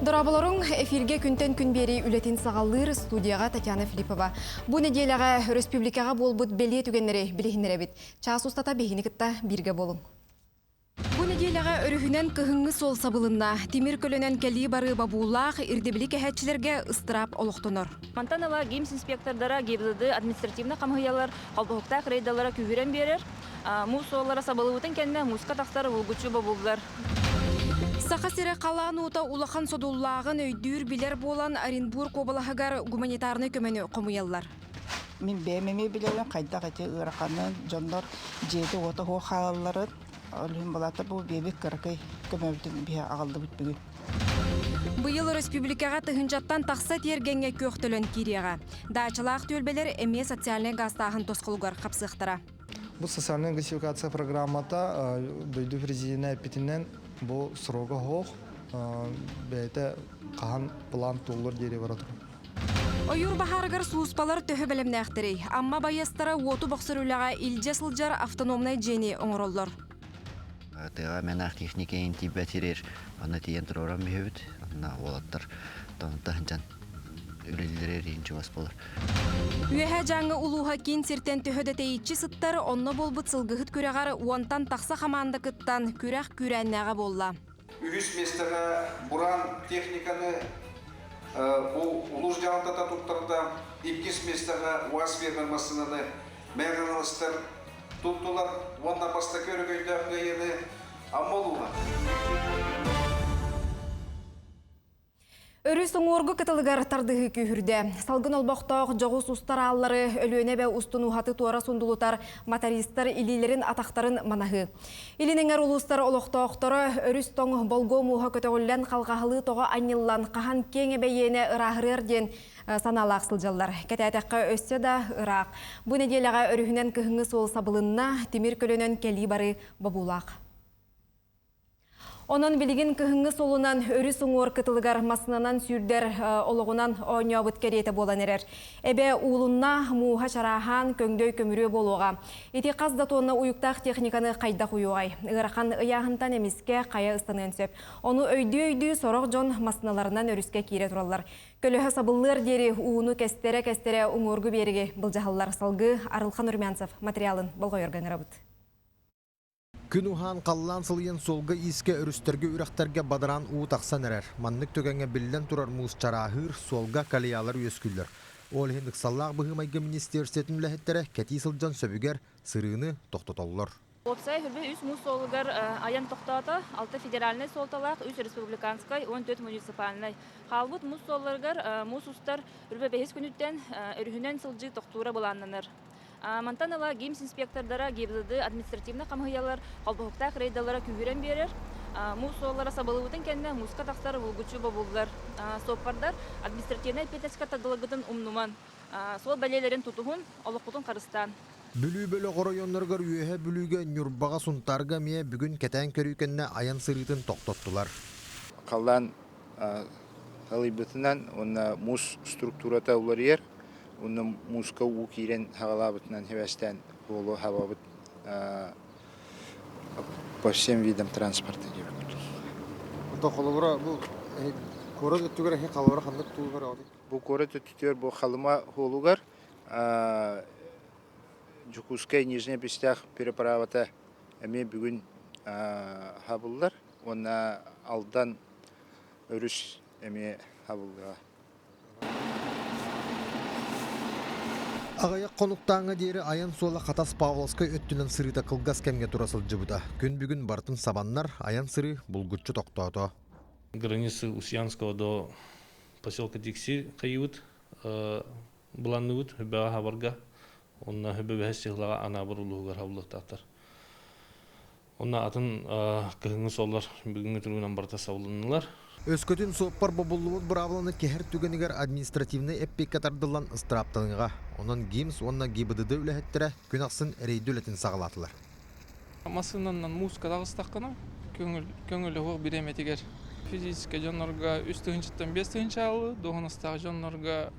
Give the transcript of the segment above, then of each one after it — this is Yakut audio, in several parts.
Дорооболоруҥ, эфиргэ күнтэн күн биэрии үлэтин саҕалыыр студияҕа Татьяна Филиппова. Бу нэдиэлэҕэ өрөспүүбүлүкэҕэ буолбут бэлиэ түгэннэри билиһиннэрэбит. Чаас устата биһигини кытта бииргэ буолуҥ. Бу нэдиэлэҕэ өрүһүнэн кыһыҥҥы суол сабылынна. Тимир көлөнөн кэлии-барыы бобуулаах, ирдэбили кэһээччилэргэ ыстыраап олохтонор. Мантан ыла ГИМС инспектордара ГИБДД административнай хамыыһыйалар холбоһуктаах рейдалара күүһүрэн биэрэр. Муус суоллара сабыллыбытын кэннэ мууска тахсар булгуччу бобуллар. Саха сирэ халаан уута улахан содуллааҕын өйдүүр-билэр буолан Оренбург уобалаһыгар гуманитарнай көмөнү хомуйаллар. Мин бэйэм эмиэ билэбин хайдах ити ыараханын, дьоннор дьиэтэ-уота суох хаалалларын. Ол иһин балата бу биэбит кыракый көмөбүтүн биһи аҕаллыбыт бүгүн. Быйыл өрөспүүбүлүкэҕэ тыһыынчаттан тахса тиэргэҥҥэ күөх төлөн киириэҕэ. Даачалаах түөлбэлэр эмиэ социальнай гаастааһын тосхолугар хапсыахтара. Бу социальная газификация программата дойду президенэ эппитинэн бу срога суох, бэйэтэ хаһан план туоллар диэри бара турар. Ойуур баһаарыгар сулууспалар төһө бэлэмнээхтэрий? Амма байыастара уоту бохсор үлэҕэ илдьэ сылдьар автономнай дьиэни оҥороллор. Тыаҕа мэнээх техника тиийбэт сирир, онно тиийэн туруоран биһэбит. Онно уолаттар таһынчан үлэлииллэрэ эриин чугас буолар. Үөһээ Дьааҥы улууһа киин сиртэн төһө да тэйиччи сыттар, онно буолбут сылгыһыт күрэҕэр уонтан тахса хамаанда кыттан, күрэх күүрээннээҕэ буолла. Үһүс миэстэҕэ Буран техниканы бу улуус дьаһалтата туттарда. Иккис миэстэҕэ УАЗ фермер массыынаны мэҥэ туттулар уонна бастакы өрөгөйдөөх кыайыыны Амма улууһа. Өрүс уҥуоргу кытылыгар тардыһыы күүһүрдэ. Салгын олбохтоох дьоҕус устар ааллары Өлүөнэ эбэ устун уһаты туора сундулутар мотористар илиилэрин атахтарын манаһыы. Илин эҥэр улуустар олохтоохторо өрүс тоҥ болгуо мууһа көтөҕүллэн халҕаһалыы тоҕо анньыллан хаһан киэҥ эбэйиэнэ ырааһырыар диэн санаалаах сылдьаллар. Кэтээтэххэ өссө да ыраах. Бу нэдиэлэҕэ өрүһүнэн кыһыҥҥы суол сабылынна, тимир көлөнөн кэлии барыы бобуулаах. Онон билигин кыһыҥҥы суолунан өрүс уҥуор кытылыгар массыынанан сүүрдэр олоҕунан оонньообут кэриэтэ буолан эрэр. Эбэ уулунна, мууһа чарааһаан, көҥдөй көмүрүө буолуоҕа. Ити хас да тонна уйуктаах техниканы хайдах уйуоҕай? Ыарахан ыйааһынтан эмискэ хайа ыстаныан сөп. Ону өйдүү-өйдүү сорох дьон массыыналарынан өрүскэ киирэ тураллар. Көлөһө сабыллыар диэри ууну кэстэрэ-кэстэрэ уҥуоргу биэриги былдьаһаллар. Салгыы Арылхан Румянцев материалын болҕойорго ыҥырабыт. Күн уһаан, халлаан сылыйан суолга-иискэ, өрүстэргэ, үрэхтэргэ бадараан уу тахсан эрэр. Маннык түгэҥҥэ биллэн турар муус чарааһыыр, суолга колеялар үөскүүллэр. Ол иһин ыксаллаах быһыы-майгы министиэристибэтин үлэһиттэрэ кэтии сылдьан сөбүгэр сырыыны тохтотоллор. Уопсай хүрбэ үс муус суолугар айан тохтоото, алта федеральнай суолталаах, үс республиканскай, 14 муниципальнай. Хаалбыт муус суолларыгар муус устар үрбэ бэһис күнүттэн өрүһүнэн сылдьыы тохтуура былааннанар. Мантан ыла ГИМС инспектордара ГИБДД административнай хамыыһыйалар холбоһуктаах рейдалара күүһүрэн биэрэр. Муус суоллара сабыллыбытын кэннэ мууска тахсар булгуччу бобуллар. Суоппардар административнай эппиэтинэскэ тардылыгытын умнуман, суол бэлиэлэрин тутуһун, олоххутун харыстаан. Бүлүү бөлөх оройуоннарыгар Үөһээ Бүлүүгэ, Ньурбаҕа, Сунтаарга эмиэ бүгүн кэтээн көрүү кэннэ айан сырыытын тохтоттулар. Халлаан халыйбытынан уонна муус структурата уларыйар. Онно мууска уу киирэн хаҕалаабытынан сибээстээн буолуо хабабыт по всем видам транспорта диэбит. Ото холобура бу куорат өттүгэр эһи халабара ханнык туулар оҕотуй? Бу куорат өттүгэр бу Халыма хуолугар Дьокуускай Нижний Бестях переправата эмиэ бүгүн хабыллар уонна Алдан өрүс эмиэ хабыллыаҕа. Аҕыйах хонуктааҥҥа диэри айан суола Хатас Павловскай өттүнэн сырыыта кылгас кэмҥэ тура сылдьыбыта. Күн бүгүн барытын сабаннар, айан сырыы булгуччу тохтоото. Границы Усьянского до поселка Дикси хайыбыт, быланныбыт Хүбэҕэ хабарга, онно Хүбэ бэһис чыһылаҕа Анаабыр улууһугар хабыллыахтаахтар. Онно атын кыһыҥҥы суоллар бүгүҥҥү туругунан барыта сабылыннылар. Өскөтүн суоппар бобуллубут быраабыланы кэһэр түгэнигэр административнай эппиэккэ тардыллан ыстырааптаныаҕа. Онон ГИМС уонна ГИБДД үлэһиттэрэ күн ахсын рейдэ үлэтин саҕалаатылар. Массыынанан мууска таҕыстаххына, көҥүл, көҥүл оһох бириэмэтигэр физическэй дьоннорго үс тыһыынчаттан биэс тыһыынча аалы, дуоһунастаах дьоннорго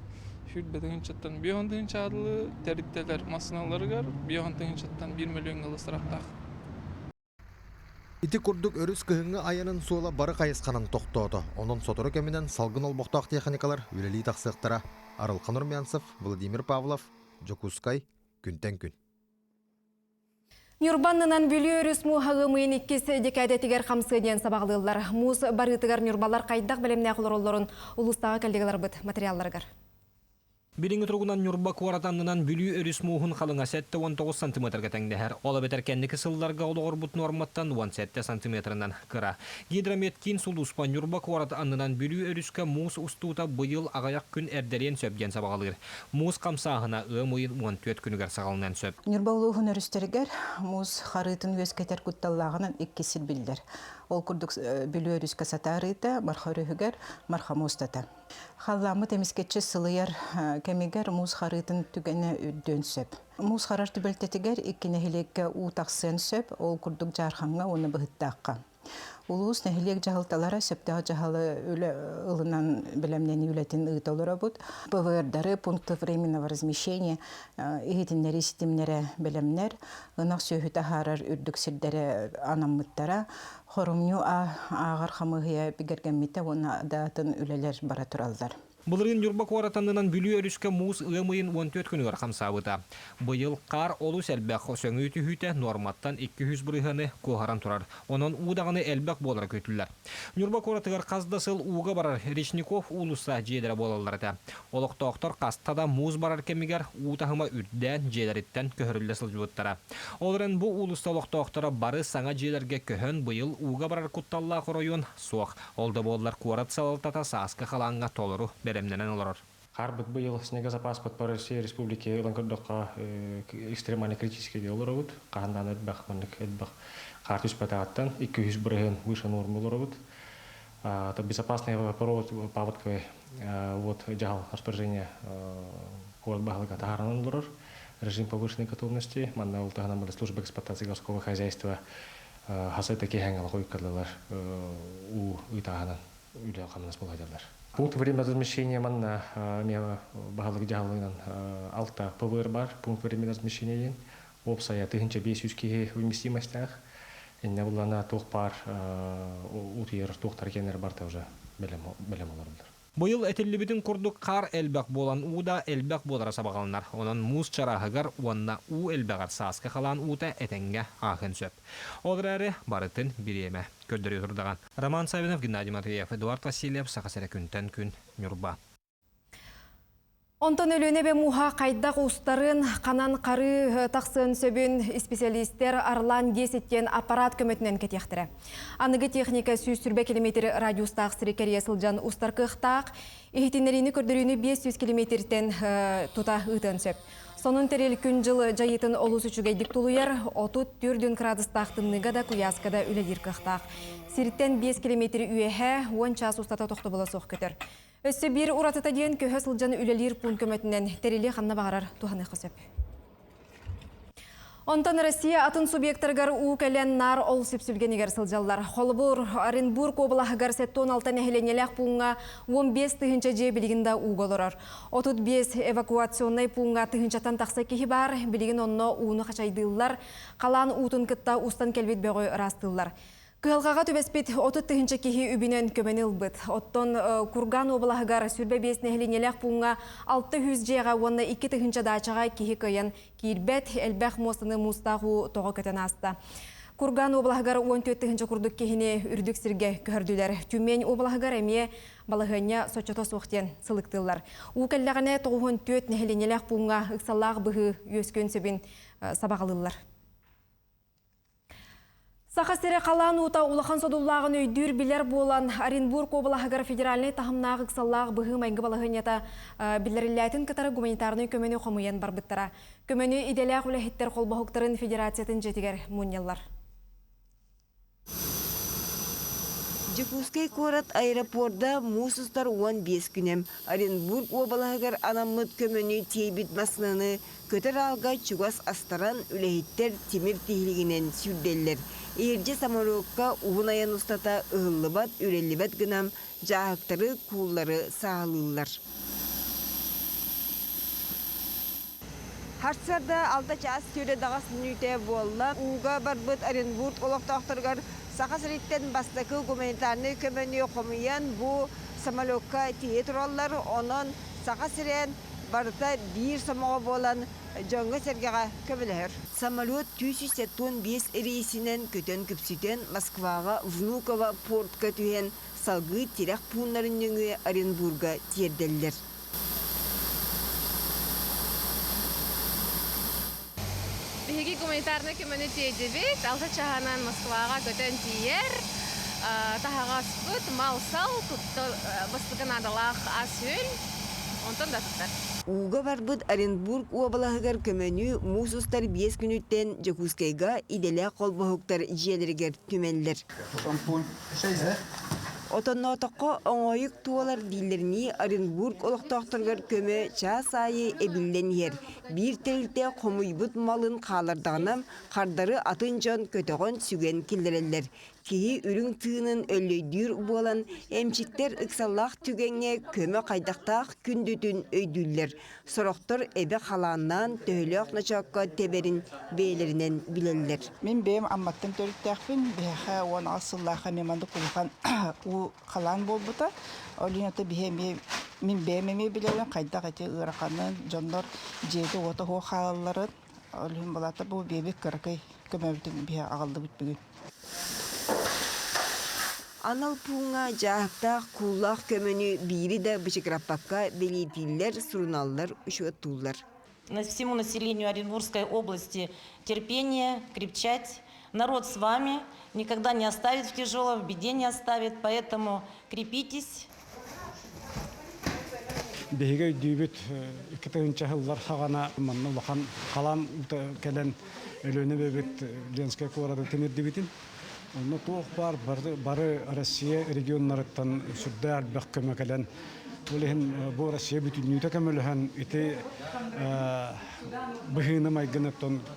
сүүрбэ тыһыынчаттан биэс тыһыынча аалы, тэрилтэлэр массыыналарыгар биэс тыһыынчаттан биир мөлүйүөҥҥэ ылыстарахтаах. Ити курдук өрүс кыһыҥҥы айанын суола бары хайысханан тохтоото. Онон сотору кэминэн салгын олбохтоох техникалар үлэлии тахсыахтара. Арылхан Румянцев, Владимир Павлов, Дьокуускай, Күнтэн күн. Ньурбаннынан Бүлүү өрүс мууһа ыамыйын иккис декадэтигэр хамсыа диэн сабаҕалыыллар. Муус барыытыгар ньурбалар хайдах бэлэмнээх олороллорун улуустааҕы коллегаларбыт материалларыгар. Билиҥҥи туругунан Ньурба куорат аннынан Бүлүү өрүс мууһун халыҥа 79 сантиметрга тэҥнэһэр. Ол эбэтэр кэнники сылларга олоҕурбут нуорматтан 17 сантиметрынан кыра. Гидрометкиин сулууспа Ньурба куорат аннынан Бүлүү өрүскэ муус устуута быйыл аҕыйах күн эрдэлиэн сөп диэн сабаҕалыыр. Муус хамсааһына ыам ыйын 14 күнүгэр саҕаланыан сөп. Ньурба улууһун өрүстэригэр муус харыытын үөскэтэр кутталлааҕынан икки сир биллэр. Ол курдук Бүлүү өрүскэ сатаарыыта, Марха өрүһүгэр Марха муостата. Халлааммыт эмискэччи сылыйар кэмигэр муус харыытын түгэнэ үрдүөн сөп. Муус харар түбэлтэтигэр икки нэһилиэккэ уу тахсыан сөп, ол курдук Дьаархаҥҥа уонна Быһыттаахха. Улуус, нэһилиэк дьаһалталара сөптөөх дьаһалы үлэ ылынан бэлэмнэнии үлэтин ыыта олоробут. ПВРдары, пункты временного размещения, иһитиннэрии ситимнэрэ бэлэмнэр, ынах сүөһү таһаарар үрдүк сирдэрэ анаммыттара. Хорумньу ааҕар хамыыһыйа бигэргэммитэ уонна да атын үлэлэр бара тураллар. Былырыын Ньурба куорат аннынан Бүлүү өрүскэ муус ыам ыйын 14 күнүгэр хамсаабыта. Быйыл хаар олус элбэх, сөҥүү түһүүтэ нуорматтан 200 бырыһыаны куоһаран турар. Онон уу даҕаны элбэх буолара күүтүллэр. Ньурба куоратыгар хас да сыл ууга барар Речников уулусса дьиэлэрэ буолаллар этэ. Олохтоохтор хаста да муус барар кэмигэр уу таһыма үрдээн дьиэлэриттэн көһөрүллэ сылдьыбыттара. Ол эрэн бу уулусса олохтоохторо бары саҥа дьиэлэргэ көһөн быйыл ууга барар кутталлаах оройуон суох. Ол да буоллар куорат салалтата сааскы халааҥҥа толору бэлэмнэнэн олорор. Харбыт быйыл снегозапаспыт по России республике ылан көрдөххө экстремально критический олоробут. Хаһан элбэх маннык элбэх хаар түспэтааттан 200 бырыһын выше нормы олоробут. Это безопасный паводковый вот дьаһал распоряжение куорат баһылыга таһааран олорор. Режим повышенной готовности. Манна ол таһынан служба эксплуатации городского хозяйства хасы такие хойуккалылар уу ыытааһынан үлэ хамнас буолайдалар. Пункт время размещения манна баһылык дьаһалынан алта ПВР бар, пункт время размещения диэн. Уопсайа 1500 киһи вместимостях. Инне буллана туох баар утуйар туохтар кэннэр барта уже бэлэм олороллор. Быйыл этиллибитин курдук хаар элбэх буолан уу да элбэх буолара сабаҕаланар. Онон муус чарааһыгар уонна уу элбэҕэр сааскы халаан уута этэҥҥэ ааһыан сөп. Ол эрээри барытын бириэмэ көрдөрүө турдаҕа. Роман Савинов, Геннадий Матвеев, Эдуард Васильев, Саха сирэ күнтэн күн, Ньурба. Онтон Өлүөнэ эбэ мууһа хайдах устарын, ханан харыы тахсыан сөбүн исписэлиистэр Арлан 10 диэн аппарат көмөтүнэн кэтиэхтэрэ. Аныгы техника 120 километр радиустаах сири кэрийэ сылдьан устар кыахтаах, иһитиннэриини көрдөрүүнү 500 километртэн тута ыытыан сөп. Сонун тэрил күн-дьыл дьайыытын олус үчүгэйдик тулуйар, 34 градустаах тымныыга да куйааска да үлэлиир кыахтаах. Сиртэн 5 километр үөһэ 10 чаас устата тохтобула суох көтөр. Өссө биир уратыта диэн көһө сылдьан үлэлиир пуун көмөтүнэн тэрили ханна баҕарар туһаныахха сөп. Онтон Россия атын субъектарыгар уу кэлэн наар ол сүпсүлгэнигэр сылдьаллар. Холобур, Оренбург уобалаһыгар 76 нэһилиэнньэлээх пууҥҥа 15 тыһыынча дьиэ билигин да ууга олорор. 35 эвакуационнай пууҥҥа тыһыынчаттан тахса киһи баар, билигин онно ууну хачайдыыллар, халаан уутун кытта устан кэлбит бөҕү ыраастыыллар. Кыһалҕаҕа түбэспит 30 тыһыынча киһи үбүнэн көмөнү ылбыт. Оттон Курган уобалаһыгар 25 нэһилиэнньэлээх пууҥҥа 600 дьиэҕэ уонна 2 тыһыынча даачаҕа киһи кыайан киирбэт, элбэх муостаны муустаах уу тоҕо көтөн ааста. Курган уобалаһыгар 14 тыһыынча курдук киһини үрдүк сиргэ көһөрдүлэр. Тюмень уобалаһыгар эмиэ балаһыанньа соччото суох диэн сылыктыыллар. Уу кэллэҕинэ 94 нэһилиэнньэлээх пууҥҥа ыксаллаах быһыы үөскүөн сөбүн сабаҕалыыллар. Саха сирэ халаан уута улахан содуллааҕын өйдүүр билэр буолан, Оренбург уобалаһыгар федеральнай таһымнаах ыксаллаах быһыы-майгы балаһыанньата биллэриллээтин кытары гуманитарнай көмөнү хомуйан барбыттара. Көмөнү идэлээх үлэһиттэр холбоһуктарын федерациятын дьиэтигэр мунньаллар. Дьокуускай куорат аэропорда муус устар 15 күнэ Оренбург уобалаһыгар анаммыт көмөнү тиэйбит массыынаны Көтөр аалга чугас астаран, үлэһиттэр тимир тиһилигинэн сүүрдэллэр. Иһирдьэ самолетка уһун айан устата ыһыллыбат, үрэллибэт гына дьааһыктары, кууллары сааһылыыллар. Сарсыарда алта чаас сүүрэ даҕас мүнүүтэ буолла. Ууга барбыт Оренбург олохтоохторугар Саха сириттэн бастакы гуманитарнай көмөнү хомуйан бу самолекка тиийэ тураллар. Онон Саха сирэ барыта биир сомоҕо буолан дьоҥҥо-сэргэҕэ көмөлөһөр. Самолет 375 рейсинэн көтөн күпсүтэн Москваҕа Внуково портка түһэн салгыы тирэх пууннарын нөҥүө Оренбурга тиэрдэллэр. Биһиги гуманитарнай көмөнү тиэйдибит. Алта чаһынан Москваҕа көтөн тиийэр. Таһаҕаспыт, мал-сал, бастакы наадалаах ас-үөл, онтон да атыттар. Ууга барбыт Оренбург уобалаһыгар көмөнү муус устар биэс күнүттэн Дьокуускайга идэлээх холбоһуктар дьиэлэригэр түмэллэр. Отонноотоххо оҥоойук туолар дииллэринии Оренбург олохтоохторугар көмө чаас аайы эбиллэн иһэр. Биир тэрилтэ хомуйбут малын хаалардаҕына, хардары атын дьон көтөҕөн сүгэн киллэрэллэр. Киһи үрүҥ тыынын өллөйдүүр буолан, эмчиттэр ыксаллаах түгэҥҥэ көмө хайдахтаах күндүтүн өйдүүллэр. Сорохтор эбэ халааннаан төһөлөөх ночоокко тэбэрин бэйэлэринэн билэллэр. Мин бэйэм Амматтан төрүттээхпин. Биһиэхэ 16 сыллаах эмиэ маннык улахан уу халаан буолбута. Ол иһин ото биһи эмиэ мин бэйэм эмиэ билэбин хайдах ити ыараханын, дьоннор дьиэтэ-уота суох хаалалларын. Ол иһин балата бу биэбит кыракый көмөбүтүн биһи аҕаллыбыт бүгүн. Анал пууҥҥа дьааһыктаах кууллаах көмөнү биири да бычыгыраппакка бэлиэтииллэр, суруналлар, учуоттууллар. Всему населению Оренбургской области терпение, крепчать. Народ с вами, никогда не оставит в тяжелом, в беде не оставит, поэтому крепитесь. Биһиги өйдүүбүт икки тыһыынча сыллар саҕана манна улахан халаан кэлэн Өлүөнэ эбэбит Ленскэй куораты тимирдибитин. Онно туох баар бары Россия регионнарыттан сүрдээх элбэх көмө кэлэн, ол иһин бу Россия бүтүннүүтэ көмөлөһөн ити быһыыны-майгыны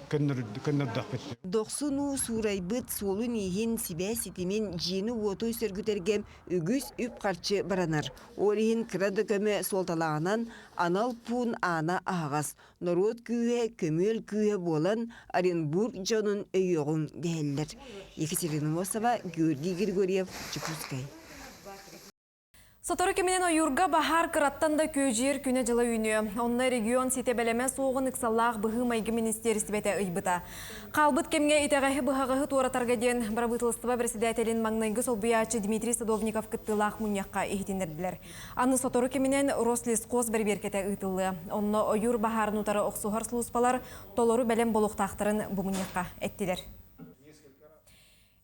көннөрдөхпүт. Дохсун уу суурайбыт суолун-ииһин, сибээс ситимин, дьиэни-уоту сөргүтэргэ үгүс үп-харчы баранар. Ол иһин кыра да көмө суолталааҕынан анал пуун аана аһаҕас. Норуот күүһэ, көмүөл күүһэ буолан Оренбург дьонун өйүөҕүҥ дэһэллэр. Екатерина Мосова, Георгий Григорьев, Дьокуускай. Сотору кэминэн ойуурга баһаар кыраттан да күөдьүйэр күнэ-дьыла үүнүө. Онно регион ситэ бэлэмэ суоҕун ыксаллаах быһыы-майгы министиэристибэтэ ыйбыта. Хаалбыт кэмҥэ итэҕэһи-быһаҕаһы туоратарга диэн бырабыыталыстыба председателин маҥнайгы солбуйааччы Дмитрий Садовников кыттыылаах мунньахха иһитиннэрдилэр. Аны сотору кэминэн Рослесхоз бэрэбиэркэтэ ыытыллыа. Онно ойуур баһаарын утары охсуһар сулууспалар толору бэлэм буолуохтаахтарын бу мунньахха эттилэр.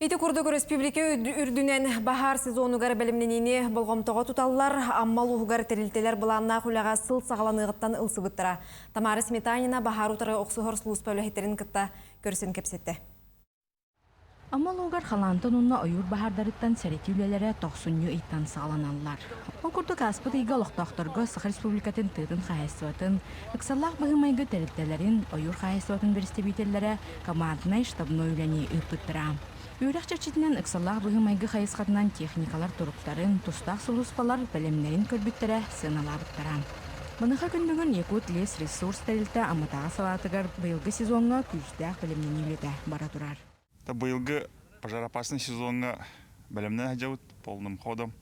Ити курдук өрөспүүбүлүкэ үрдүнэн баһаар сезонугар бэлэмнэниини болҕомтоҕо туталлар. Амма улууһугар тэрилтэлэр былааннаах үлэҕэ сыл саҕаланыаҕыттан ылсыбыттара. Тамара Сметанина баһаар утары охсуһар сулууспа үлэһиттэрин кытта көрсөн кэпсэттэ. Амма улууһугар халаантан уонна ойуур баһаардарыттан сэрэтии үлэлэрэ тохсунньу ыйтан саҕаланаллар. Ол курдук ааспыт ыйга олохтоохторго Саха Республикатын тыатын хаһаайыстыбатын, ыксаллаах быһыы-майгы тэрилтэлэрин, ойуур хаһаайыстыбатын бэрэстэбиитэллэрэ команднай штабной үлэни ыыппыттара. Үөрэх чэрчитинэн ыксаллаах быһыы-майгы хайысхатынан техникалар туруктарын, тустаах сулууспалар бэлэмнэрин көрбүттэрэ, сыаналаабыттара. Маныаха күн бүгүн Якут лесресурс тэрилтэ Амматааҕы салаатыгар быйылгы сезоҥҥа күүстээх бэлэмнэнии үлэтэ бара турар. Быйылгы пожароопасный сезоҥҥа бэлэмнэнэ сылдьабыт полным ходом.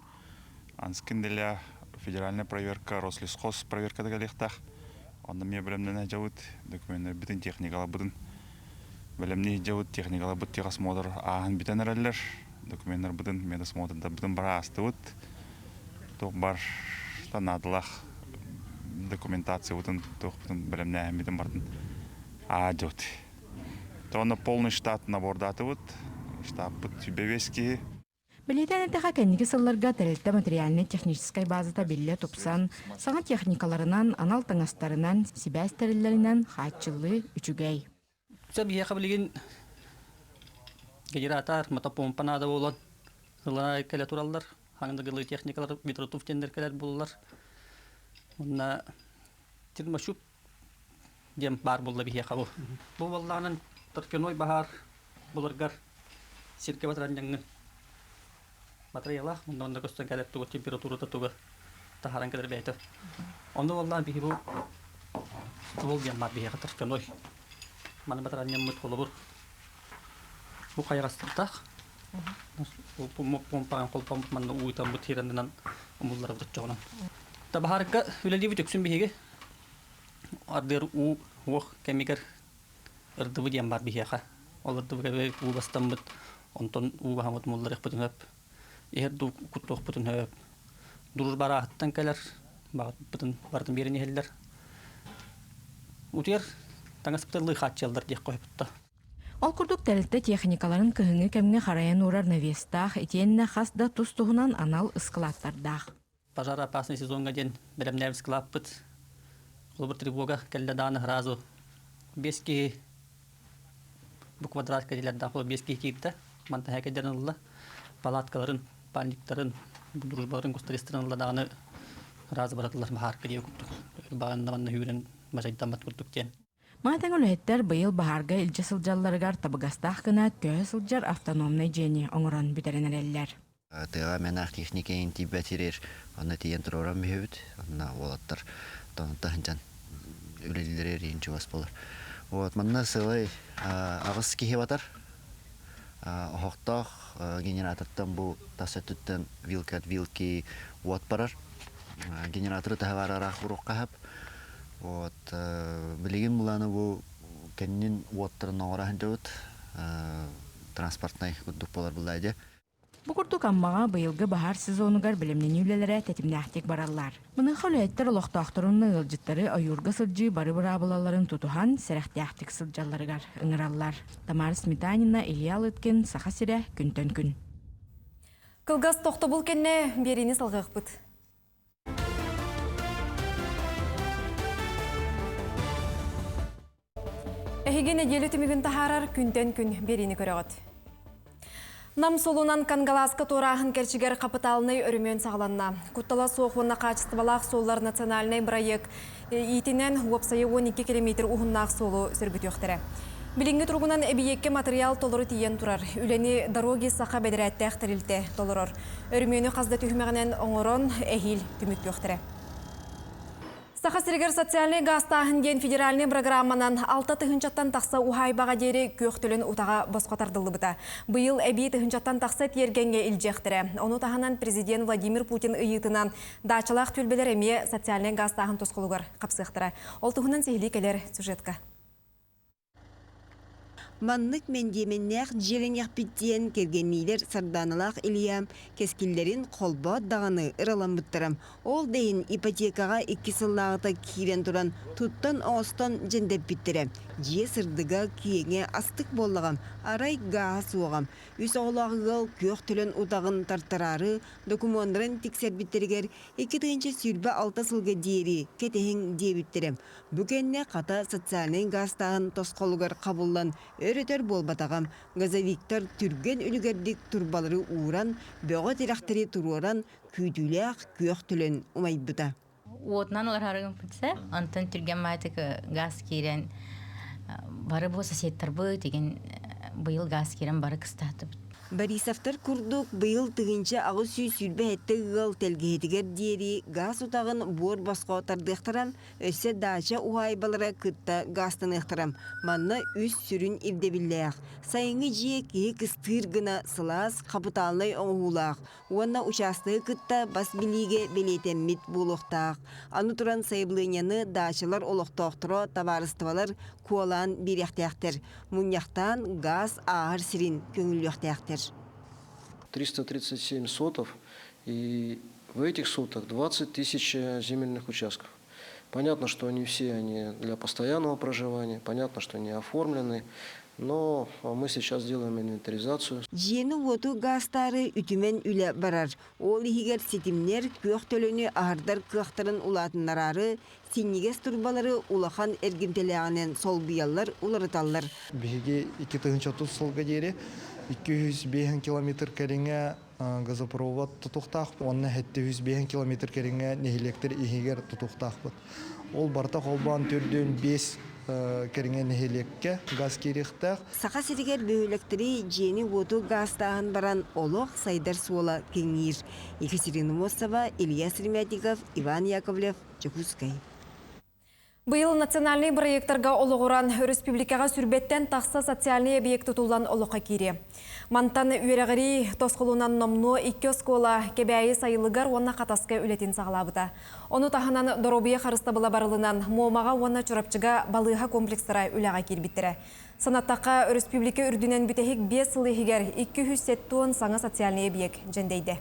Анскин для федеральная проверка Рослесхоз проверката кэлиэхтээх. Онно эмиэ бэлэмнэнэ сылдьабыт. Докуменнарбытын, техникаларбытын бэлэмнии сылдьабыт. Техникаларбыт техосмотр ааһан бүтэн эрэллэр. Докуменнарбытын, медосмотрдарбытын бара аастыбыт. Туох бар наадалаах документациябытын, туохпутун бэлэмнээһиммитин барытын аадьабыт. Онно полный штат набордаатыбыт. Штабпыт сүбэбиэс киһи. Бэлиэтээн эттэххэ, кэнники сылларга тэрилтэ материальнай-техническэй базата биллэ тупсан, саҥа техникаларынан, анал таҥастарынан, сибээс тэриллэринэн хааччыллыы үчүгэй. Дьэ биһиэхэ билигин генератор, мотопомпа наада буолан ылына кэлэ тураллар. Хаҥныгылыы техникалар ветротуф диэннэр кэлэр буоллар. Уонна термощуп диэн баар буолла биһиэхэ бу. Бу буоллаҕынан торфяной баһаар буларгар сиргэ батаран дьаҥҥын батареялаах онно онно көстөн кэлэр тугу температурата тугу таһааран кэлэр бэйэтэ. Онно буоллаҕына биһи бу ствол диэн баар биһиэхэ торфяной. Маны батаранньаммыт холобур бу хайаҕастардаах. Помпаҕын холбоммут манна уутаммыт хиранынан умулларабыт оччоҕунан. Табаһарга үлэлиибит үксүн биһиги. Ардыар уу уох кэмигэр ырдыбы диэн бар биһиэхэ. Ол ырдыбыга уу бастаммыт, онтон уу баһаммыт умулларыахпытын сөп. Иһэр дуу куттуохпутун сөп. Дружба арааһыттан кэлэр, баҕарбытын барытын биэрэн иһэллэр. Утуйар таҥаспытын лыы хааччыйаллар диэххэ сөп. Ол курдук тэрилтэ техникаларын кыһыҥҥы кэмҥэ харайан уурар навестаах итиэннэ хас да тус-туһунан анал ыскылааттардаах. Пожароопасный сезоҥҥа диэн бэлэмнээбит ыскылааппыт. Холобур, тревога кэллэ даҕаны сразу биэс киһи бу квадрат кэлилэрдээх буола биэс киһи киирдэ. Мантан һээкэйдэрин ылла. Палаткаларын, пальниктарын, дружбаларын, кустаристарын ылла даҕаны сразу баратылар баһаарка диэ курдук. Баҕанна манна үүрэн мачайдаммат курдук диэн. Маны тэҥэ үлэһиттэр быйыл баһаарга илдьэ сылдьалларыгар табыгастаах гына көһө сылдьар автономнай дьиэни оҥорон бүтэрэн эрэллэр. Тыаҕа мэнаах техника иһин тиийбэт сирир, онно тиийэн туруоран бүһүбүт. Онно уолаттар таһынчан үлэлииллэрэ иһин чугас буолар. Вот манна сылай аҕыс киһи батар. Оһохтоох генератортан бу тас өттүттэн вилка от вилки уот барар. Генераторы таһа араах уруохха хаһап. Вот билигин буланы бу кэннин уоттарын оҥоро сылдьабыт. Транспортнай курдук буолар булла дьэ. Бу курдук Аммаҕа быйылгы баһаар сезонугар бэлэмнэнии үлэлэрэ тэтимнээхтик бараллар. Маныаха үлэһиттэр олохтоохторун ыалдьыттары ойуурга сылдьыы бары быраабылаларын тутуһан, сэрэхтээхтик сылдьалларыгар ыҥыраллар. Тамара Сметанина, Илья Лыткин, Саха сирэ, күнтэн күн. Кылгас тохтобул кэннэ биэриини салҕыахпыт. Эһиги нэдиэлэ түмүгүн таһаарар күнтэн күн биэриини көрөҕүт. Нам суолунан Кангалааска туорааһын кэрчигэр хапытаалынай өрөмүөн саҕаланна. Куттала суох уонна хаачыстыбалаах суоллар национальнай бырайыак иитинэн уопсайа 12 километр уһуннаах суолу сөргүтүөхтэрэ. Билиҥҥи туругунан эбийиэккэ матырыйаал толору тиийэн турар. Үлэни Дороги Саха бэдэрээттээх тэрилтэ толорор. Өрөмүөнү хас да түһүмэҕинэн оҥорон эһиил түмүктүөхтэрэ. Саха сиригэр социальнай гаастааһын диэн федеральнай программанан алта тыһыынчаттан тахса уһаайбаҕа диэри күөх төлөн утаҕа босхо тардыллыбыта. Быйыл эбии тыһыынчаттан тахса тиэргэҥҥэ илдьиэхтэрэ. Ону таһынан президент Владимир Путин ыйыытынан даачалаах түөлбэлэр эмиэ социальнай гаастааһын тосхолугар хапсыахтара. Ол туһунан сиһилии кэлэр сюжетка. Маннык мэндиэмэннээх дьиэлэниэхпит диэн кэргэнниилэр Сардааналаах Илья кэскиллэрин холбоот даҕаны ыраламмыттара. Ол да иһин ипотекаҕа икки сыллааҕыта киирэн туран туттан-оҥостон дьэндэппиттэрэ. Дьиэ сырдыга, киэҥэ, астык буоллаҕа, арай гааһа суоҕа. Үс оҕолоох ыал күөх төлөн утаҕын тартараары докумуоннарын тиксэрбиттэригэр 2026 сылга диэри кэтэһиҥ диэбиттэрэ. Бу кэннэ хата социальнай гаастааһын тосхолугар хабыллан өр-өтөр буолбатаҕа. Газовиктар түргэн үлүгэрдик турбалары ууран, бөҕө тирэхтэри туруоран, күүтүүлээх күөх төлөн умайбыта. Уотунан олорорум бүтсэ, онтон түргэн маатык газ киирэн бары бу соседтарбыт игин быйыл газ киирэн бары кыстаатыбыт. Борисовтар курдук быйыл 1827 ыал тэлгэһэтигэр диэри гаас утаҕын буор босхо тардыахтара, Өссө даача уһаайбалара кытта гаастаныахтара. Манна үс сүрүн ирдэбиллээх. Сайыҥҥы дьиэ киһи кыстыыр гына сылаас, хапытаалынай оҥоһуулаах уонна учаастагы кытта бас билиигэ бэлиэтэммит буолуохтаах. Аны туран сайабылыанньаны даачалар олохтоохторо табаарыстыбалар куолаан биэриэхтээхтэр. Мунньахтаан гаас ааһар сирин көҥүллүөхтээхтэр. 337 сотов и в этих сотах 20 тысяч земельных участков. Понятно, что не все они для постоянного проживания, понятно, что не оформлены, но мы сейчас делаем инвентаризацию. Дьиэни-уоту гаастаары үтүмэн үлэ барар. Ол иһигэр ситимнэр күөх төлөнү аһардар кыахтарын улаатыннараары синньигэс турбалары улахан эргимтэлээҕинэн солбуйаллар, уларыталлар. Биһиги 2030 сылга диэри 205 километр кэриҥэ газопровод тутуохтаахпыт уонна 705 километр кэриҥэ нэһилиэктэр иһигэр тутуохтаахпыт. Ол барыта холбоон төрдүөн биэс кэриҥэ нэһилиэккэ газ киириэхтээх. Саха сиригэр бөһүөлэктэри дьиэни-уоту гаастааһын баран олох сайдар суола кэҥиир. Екатерина Мостова, Илья Сремятников, Иван Яковлев, Дьокуускай. Быйыл национальнай бырайыактарга олоҕуран, өрөспүүбүлүкэҕэ сүрбэттэн тахса социальнай объект тутуллан олоххо киириэ. Мантан үөрэҕирии тосхолунан номнуо икки оскуола Кэбээйи сайылыгар уонна Хатаска үлэтин саҕалаабыта. Ону таһынан доруобуйа харыстабыла барылынан Муомаҕа уонна Чурапчыга балыыһа комплекстара үлэҕэ киирбиттэрэ. Санаттахха, өрөспүүбүлүкэ үрдүнэн бүтэһик 5 сыл иһигэр 270 саҥа социальнай объект дьэндэйдэ.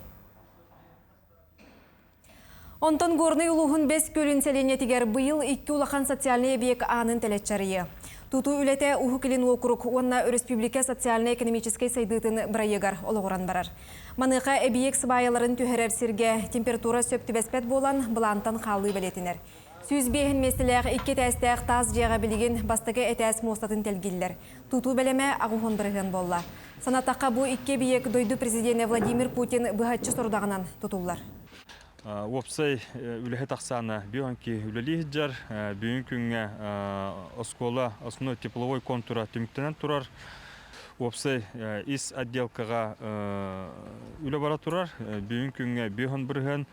Онтон Горнай улууһун Бэс Күөлүн сэлиэнньэтигэр быйыл икки улахан социальнай эбийиэк аанын тэлэччи арыйыа. Тутуу үлэтэ Уһук Илин уокурук уонна өрөспүүбүлүкэ социальнай-экономическай сайдыытын бырайыагар олоҕуран барар. Маныаха эбийиэк сыбаайаларын түһэрэр сиргэ температура сөп түбэспэт буолан, былаантан хаалыы бэлиэтэнэр. 105 миэстэлээх икки этээстээх таас дьиэҕэ билигин бастакы этээс муостатын тэлгиллэр. Тутуу бэлэмэ 80% буолла. Санатахха, бу икки эбийиэк дойду президенэ Владимир Путин быһаччы сорудаҕынан тутуллар. Уопсай үлэһит ахсаана биһонки үлэлии сылдьар. Бүгүн күҥҥэ оскуола основной тепловой контура түмүктэнэн турар. Уопсай ис отделкаҕа үлэ бара турар. Бүгүн күҥҥэ биһон бырыһыан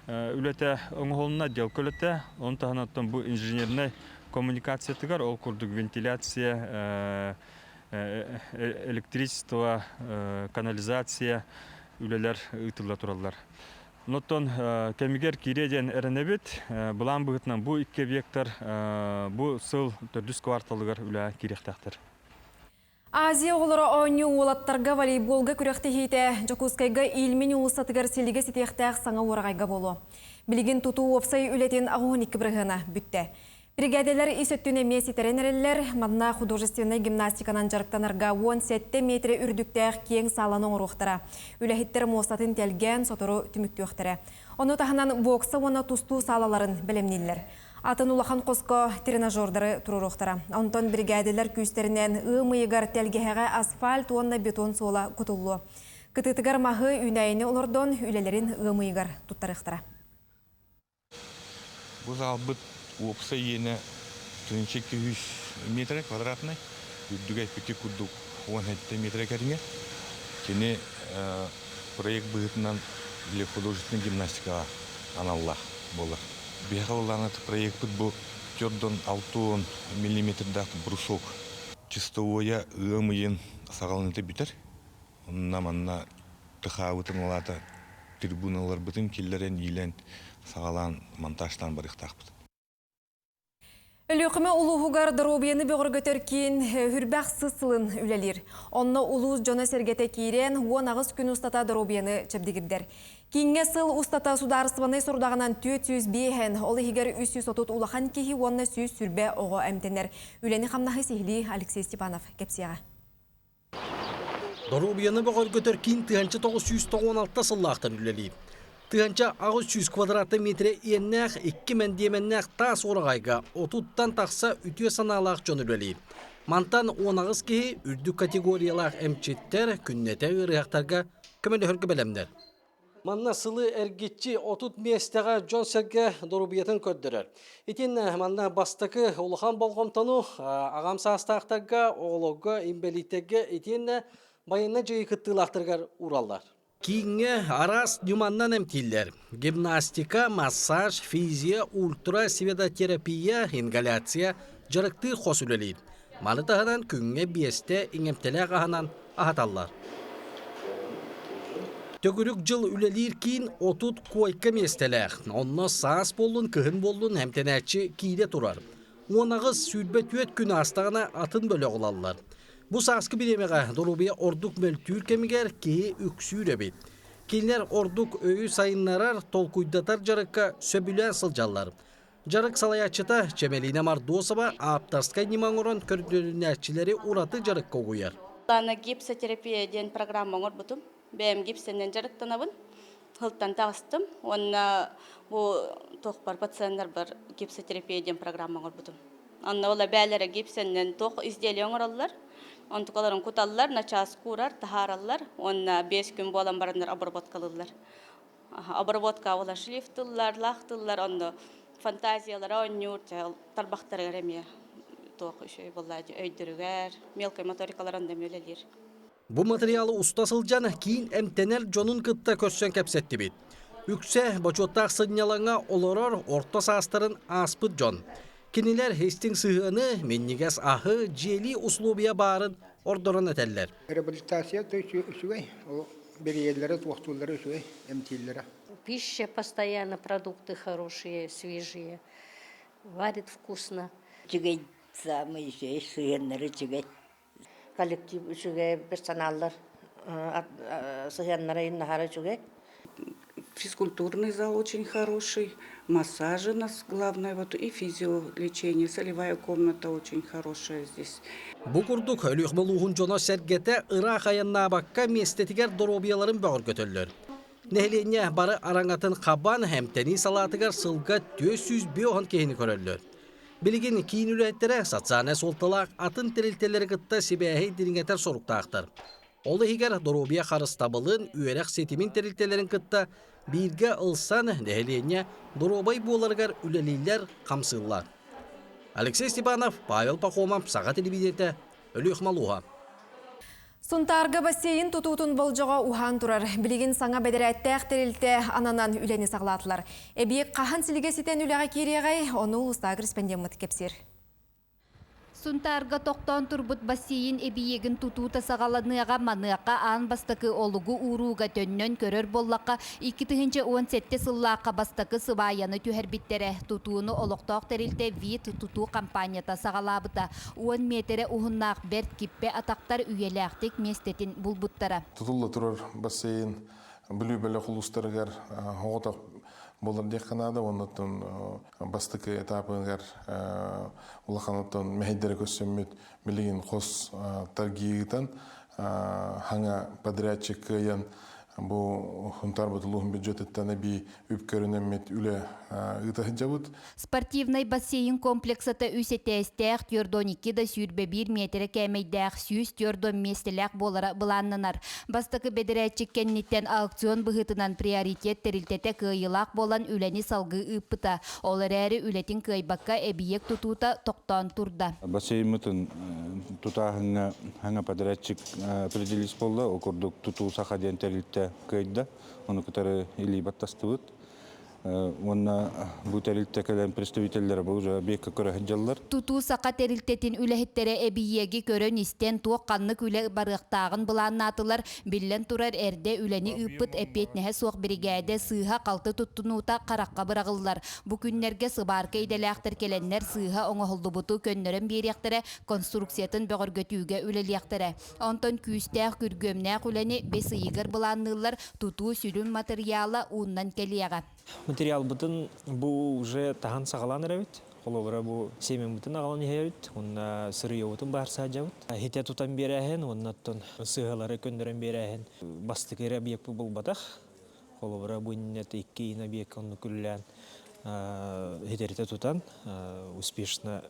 үлэтэ оҥоһулунна, отделка үлэтэ. Оны таһынан бу инженернай коммуникациятыгар ол курдук вентиляция, электричество, канализация үлэлэр ыытылла тураллар. Оттон кэмигэр киириэ диэн эрэнэбит. Былаан быһыытынан бу икки объектар бу сыл төрдүс кварталыгар үлэҕэ киириэхтээхтэр. Азия оҕолоро оонньуу уолаттарга волейболга күрэхтэһиитэ Дьокуускайга Ильмень уулуссатыгар силигэ ситиэхтээх саҥа уораҕайга буолуо. Билигин тутуу уопсай үлэтин 82 бырыһыана бүттэ. Биригээдэлэр ис өттүн эмиэ ситэрэн эрэллэр. Манна художественнай гимнастиканан дьарыктанарга 17 миэтэрэ үрдүктээх киэҥ сааланы оҥоруохтара. Үлэһиттэр муостатын тэлгээн сотору түмүктүөхтэрэ. Ону таһынан бокса уонна тустуу саалаларын бэлэмнииллэр. Атын улахан хоско тренажердары туруоруохтара. Онтон биригээдэлэр күүстэринэн ыам ыйыгар тэлгэһэҕэ асфальт уонна бетон суола кутуллуо. Кытыытыгар маһы, үүнээйини олордон үлэлэрин ыам ыйыгар туттарыахтара. Бу саалбыт уопсай иэнэ 1200 метрэ квадратнай, үрдүгэ ити курдук 17 метрэ кэриҥэ. Кини проект быһыытынан для художественной гимнастикаҕа аналлаах буолар. Биһиэхэ ыллаан проекпыт бу төрдөн 60 миллиметрдаах брусок. Чистовойа ыам ыйын саҕаланыыта бүтэр. Онно манна тыхаабытын улаата трибуналарбытын киллэрэн иилэн саҕалаан монтажтаан барыахтаахпыт. Өлүөхүмэ улууһугар доруобуйаны бөҕөргөтөр киин Хүрбэх сыс сылын үлэлиир. Онно улуус дьоно-сэргэтэ киирэн, 18 күн устата доруобуйаны чэбдигирдэр. Кииҥҥэ сыл устата судаарыстыбаннай сорудаҕынан 405, ол иһигэр 330 улахан киһи уонна 120 оҕо эмтэнэр. Үлэни-хамнаһы сиһилии Алексей Степанов кэпсиэҕэ. Доруобуйаны бөҕөргөтөр киин 1996 сыллаахтан үлэлиир. 1800 квадратный метрэ иэннээх, икки мэндиэмэннээх таас уораҕайга отуттан тахса үтүө санаалаах дьон үлэлиир. Мантан 18 киһи үрдүк категориялаах эмчиттэр күннэтэ ыарыһахтарга көмөлөһөргө бэлэмнэр. Манна сылы эргиччи 30 миэстэҕэ дьон-сэргэ доруобуйатын көрдөрөр. Итиннэ манна бастакы улахан болҕомтону аҕам саастаахтарга, оҕолорго, инбэлииттэргэ итиэннэ байыаннай дьайыы кыттыылаахтарыгар уураллар. Кииҥҥэ араас ньыманнан эмтииллэр. Гимнастика, массаж, физия, ультра, светотерапия, ингаляция, дьарыктыыр хос үлэлиир. Маны таһынан күҥҥэ биэстэ иҥэмтэлээх аһынан аһаталлар. Төгүрүк дьыл үлэлиир киин 30 куойка миэстэлээх. Онно саас буоллун, кыһын буоллун эмтэнээччи киирэ турар. 18 24 күн аастаҕына атын бөлөх ылаллар. Бу сааскы бириэмэҕэ доруобуйа ордук мөлтүүр кэмигэр киһи үксүүр эбит. Кинилэр ордук өйү сайыннарар, толкуйдатар дьарыкка сөбүлээн сылдьаллар. Дьарык салайааччыта Чэмэлиинэ Мордосова ааптарскай ньыма оҥорон көрдөрүнээччилэри ураты дьарыкка угуйар. Аны гипсотерапия диэн программа оҥорбутум. Бэйэм гипсэнэн дьарыктанабын. Сылтан таҕыстым уонна бу туохпар пациеннарбар гипсотерапия диэн программа оҥорбутум. Онно ол эбээлэрэ гипсэннэн туох изделие оҥороллор, онтукаларын куталлар, начаас куурар, таһаараллар уонна 5 күн буолан бараннар обработкалыыллар. Обработка буолар шлифтыллар, лаахтыллар, онно фантазиялара оонньуур, тарбахтарыгар эмиэ туох үчүгэй буолла өйдөрүгэр, мелкой моторикалар онно эмиэ үлэлиир. Бу материалы уста сылдьан киин эмтэнэр дьонун кытта көрсөн кэпсэттибит. Үксэ бочуоттаах сынньалаҥҥа олорор орто саастарын ааспыт дьон. Кинилэр истиҥ сыһыаны, минньигэс аһы, дьиэлии услуобуйа баарын ордорон этэллэр. Реабилитация үчүгэй, ол бэрийэллэрэ, туохтууллара үчүгэй, эмтииллэрэ. Пища постоянно, продукты хорошие, свежие, варит вкусно. Үчүгэй, самый үчүгэй, сыһыаннара үчүгэй. Коллектив үчүгэй, персоналлар сыһыаннара наһаа үчүгэй. Физкультурный зал очень хороший, массажи у нас главное, вот и физиолечение, солевая комната очень хорошая здесь. Бу курдук Өлүөхүмэ улууһун дьоно-сэргэтэ ыраах айаннаабакка миэстэтигэр доруобуйаларын бөҕөргөтөллөр. Нэһилиэнньэ бары араҥатын хабан эмтэнии салаатыгар сылга 450 киһини көрөллөр. Билигин киин үлэһиттэрэ социальнай суолталаах атын тэрилтэлэри кытта сибээһи дириҥэтэр соруктаахтар. Ол иһигэр доруобуйа харыстабылын, үөрэх ситимин тэрилтэлэрин кытта бииргэ ылсан нэһилиэнньэ доруобай буоларыгар үлэлииллэр, хамсыыллар. Алексей Степанов, Павел Пахомов, Саха телевидениетэ, Өлүөхүмэ улууһа. Сунтаарга бассейн тутуутун болдьоҕо уһаан турар. Билигин саҥа бэдэрээттээх тэрилтэ ананан үлэни саҕалаатылар. Эбиэк хаһан силигэ ситэн үлэҕэ киириэҕэй, ону улуустааҕы корреспондеммыт кэпсиир. Сунтаарга тохтоон турбут бассейн эбийиэгин тутуута саҕаланыаҕа, маныаха аан бастакы олугу уурууга төннөн көрөр буоллахха, 2017 сыллаахха бастакы сыбаайаны түһэрбиттэрэ. Тутууну олохтоох тэрилтэ ВИД тутуу хампаанньата саҕалаабыта. Уон миэтэрэ уһуннаах бэрт киппэ атахтар үйэлээхтик миэстэтин булбуттара. Тутулла турар бассейн Бүлүү бөлөх улуустарыгар оҕотох буолар диэххэ наада. Оннуттан бастакы этапыгар улахан оттон мэһэйдэри көрсөммүт билигин хос таргиытан хаҥа подрядчик кыайан бу Сунтаарбыт улууһун бюджетыттан эбии үп көрүнэммит үлэ ыыта сылдьабыт. Спортивнай бассейн комплексата үс этээстээх, 42 да 21 миэтэрэ кээмэйдээх, 140 миэстэлээх буолара былааннанар. Бастакы бэдэрээтчик кэнниттэн аукцион быһыытынан приоритет тэрилтэтэ кыайыылаах буолан үлэни салгыы ыыппыта. Ол эрээри үлэтин кыайбакка эбийиэк тутуута тохтоон турда. Бассейммытын тутааһыҥҥа хаҥа подрядчик определись буолла. Ол курдук тутуу саха диэн тэрилтэ кыайда. Ону кытары илии баттастыбыт. Уонна бу тэрилтэ кэлэн представителлэрэ бу уже объекка көрө сылдьаллар. Тутуу саха тэрилтэтин үлэһиттэрэ эбийиэги көрөн-истэн туох-ханнык үлэ барыахтааҕын былааннаатылар. Биллэн турар, эрдэ үлэни ыыппыт эппиэтинэһэ суох биригээдэ сыыһа-халты туттунуута харахха быраҕыллар. Бу күннэргэ сыбаарка идэлээхтэр кэлэннэр сыыһа оҥоһуллубуту көннөрөн биэриэхтэрэ, конструкциятын бөҕөргөтүүгэ үлэлиэхтэрэ. Онтон күүстээх күргүөмнээх үлэни бэс ыйыгар былаанныыллар, тутуу сүрүн матырыйаала ууннан кэлиэҕэ. Материалбытын бу уже таһан саҕалаан эрэбит. Холобура бу семенбытын аҕалан иһэбит, уонна сырыйобутун баар саадьабыт. Хитэ тутан биэрээһин, уонна оттон сыһалары көннөрөн биэрээһин бастакы эрэ объекпыт булбатах. Холобура бу иннинэ икки ин объекка оннук үлэлээн хитэритэ тутан успешно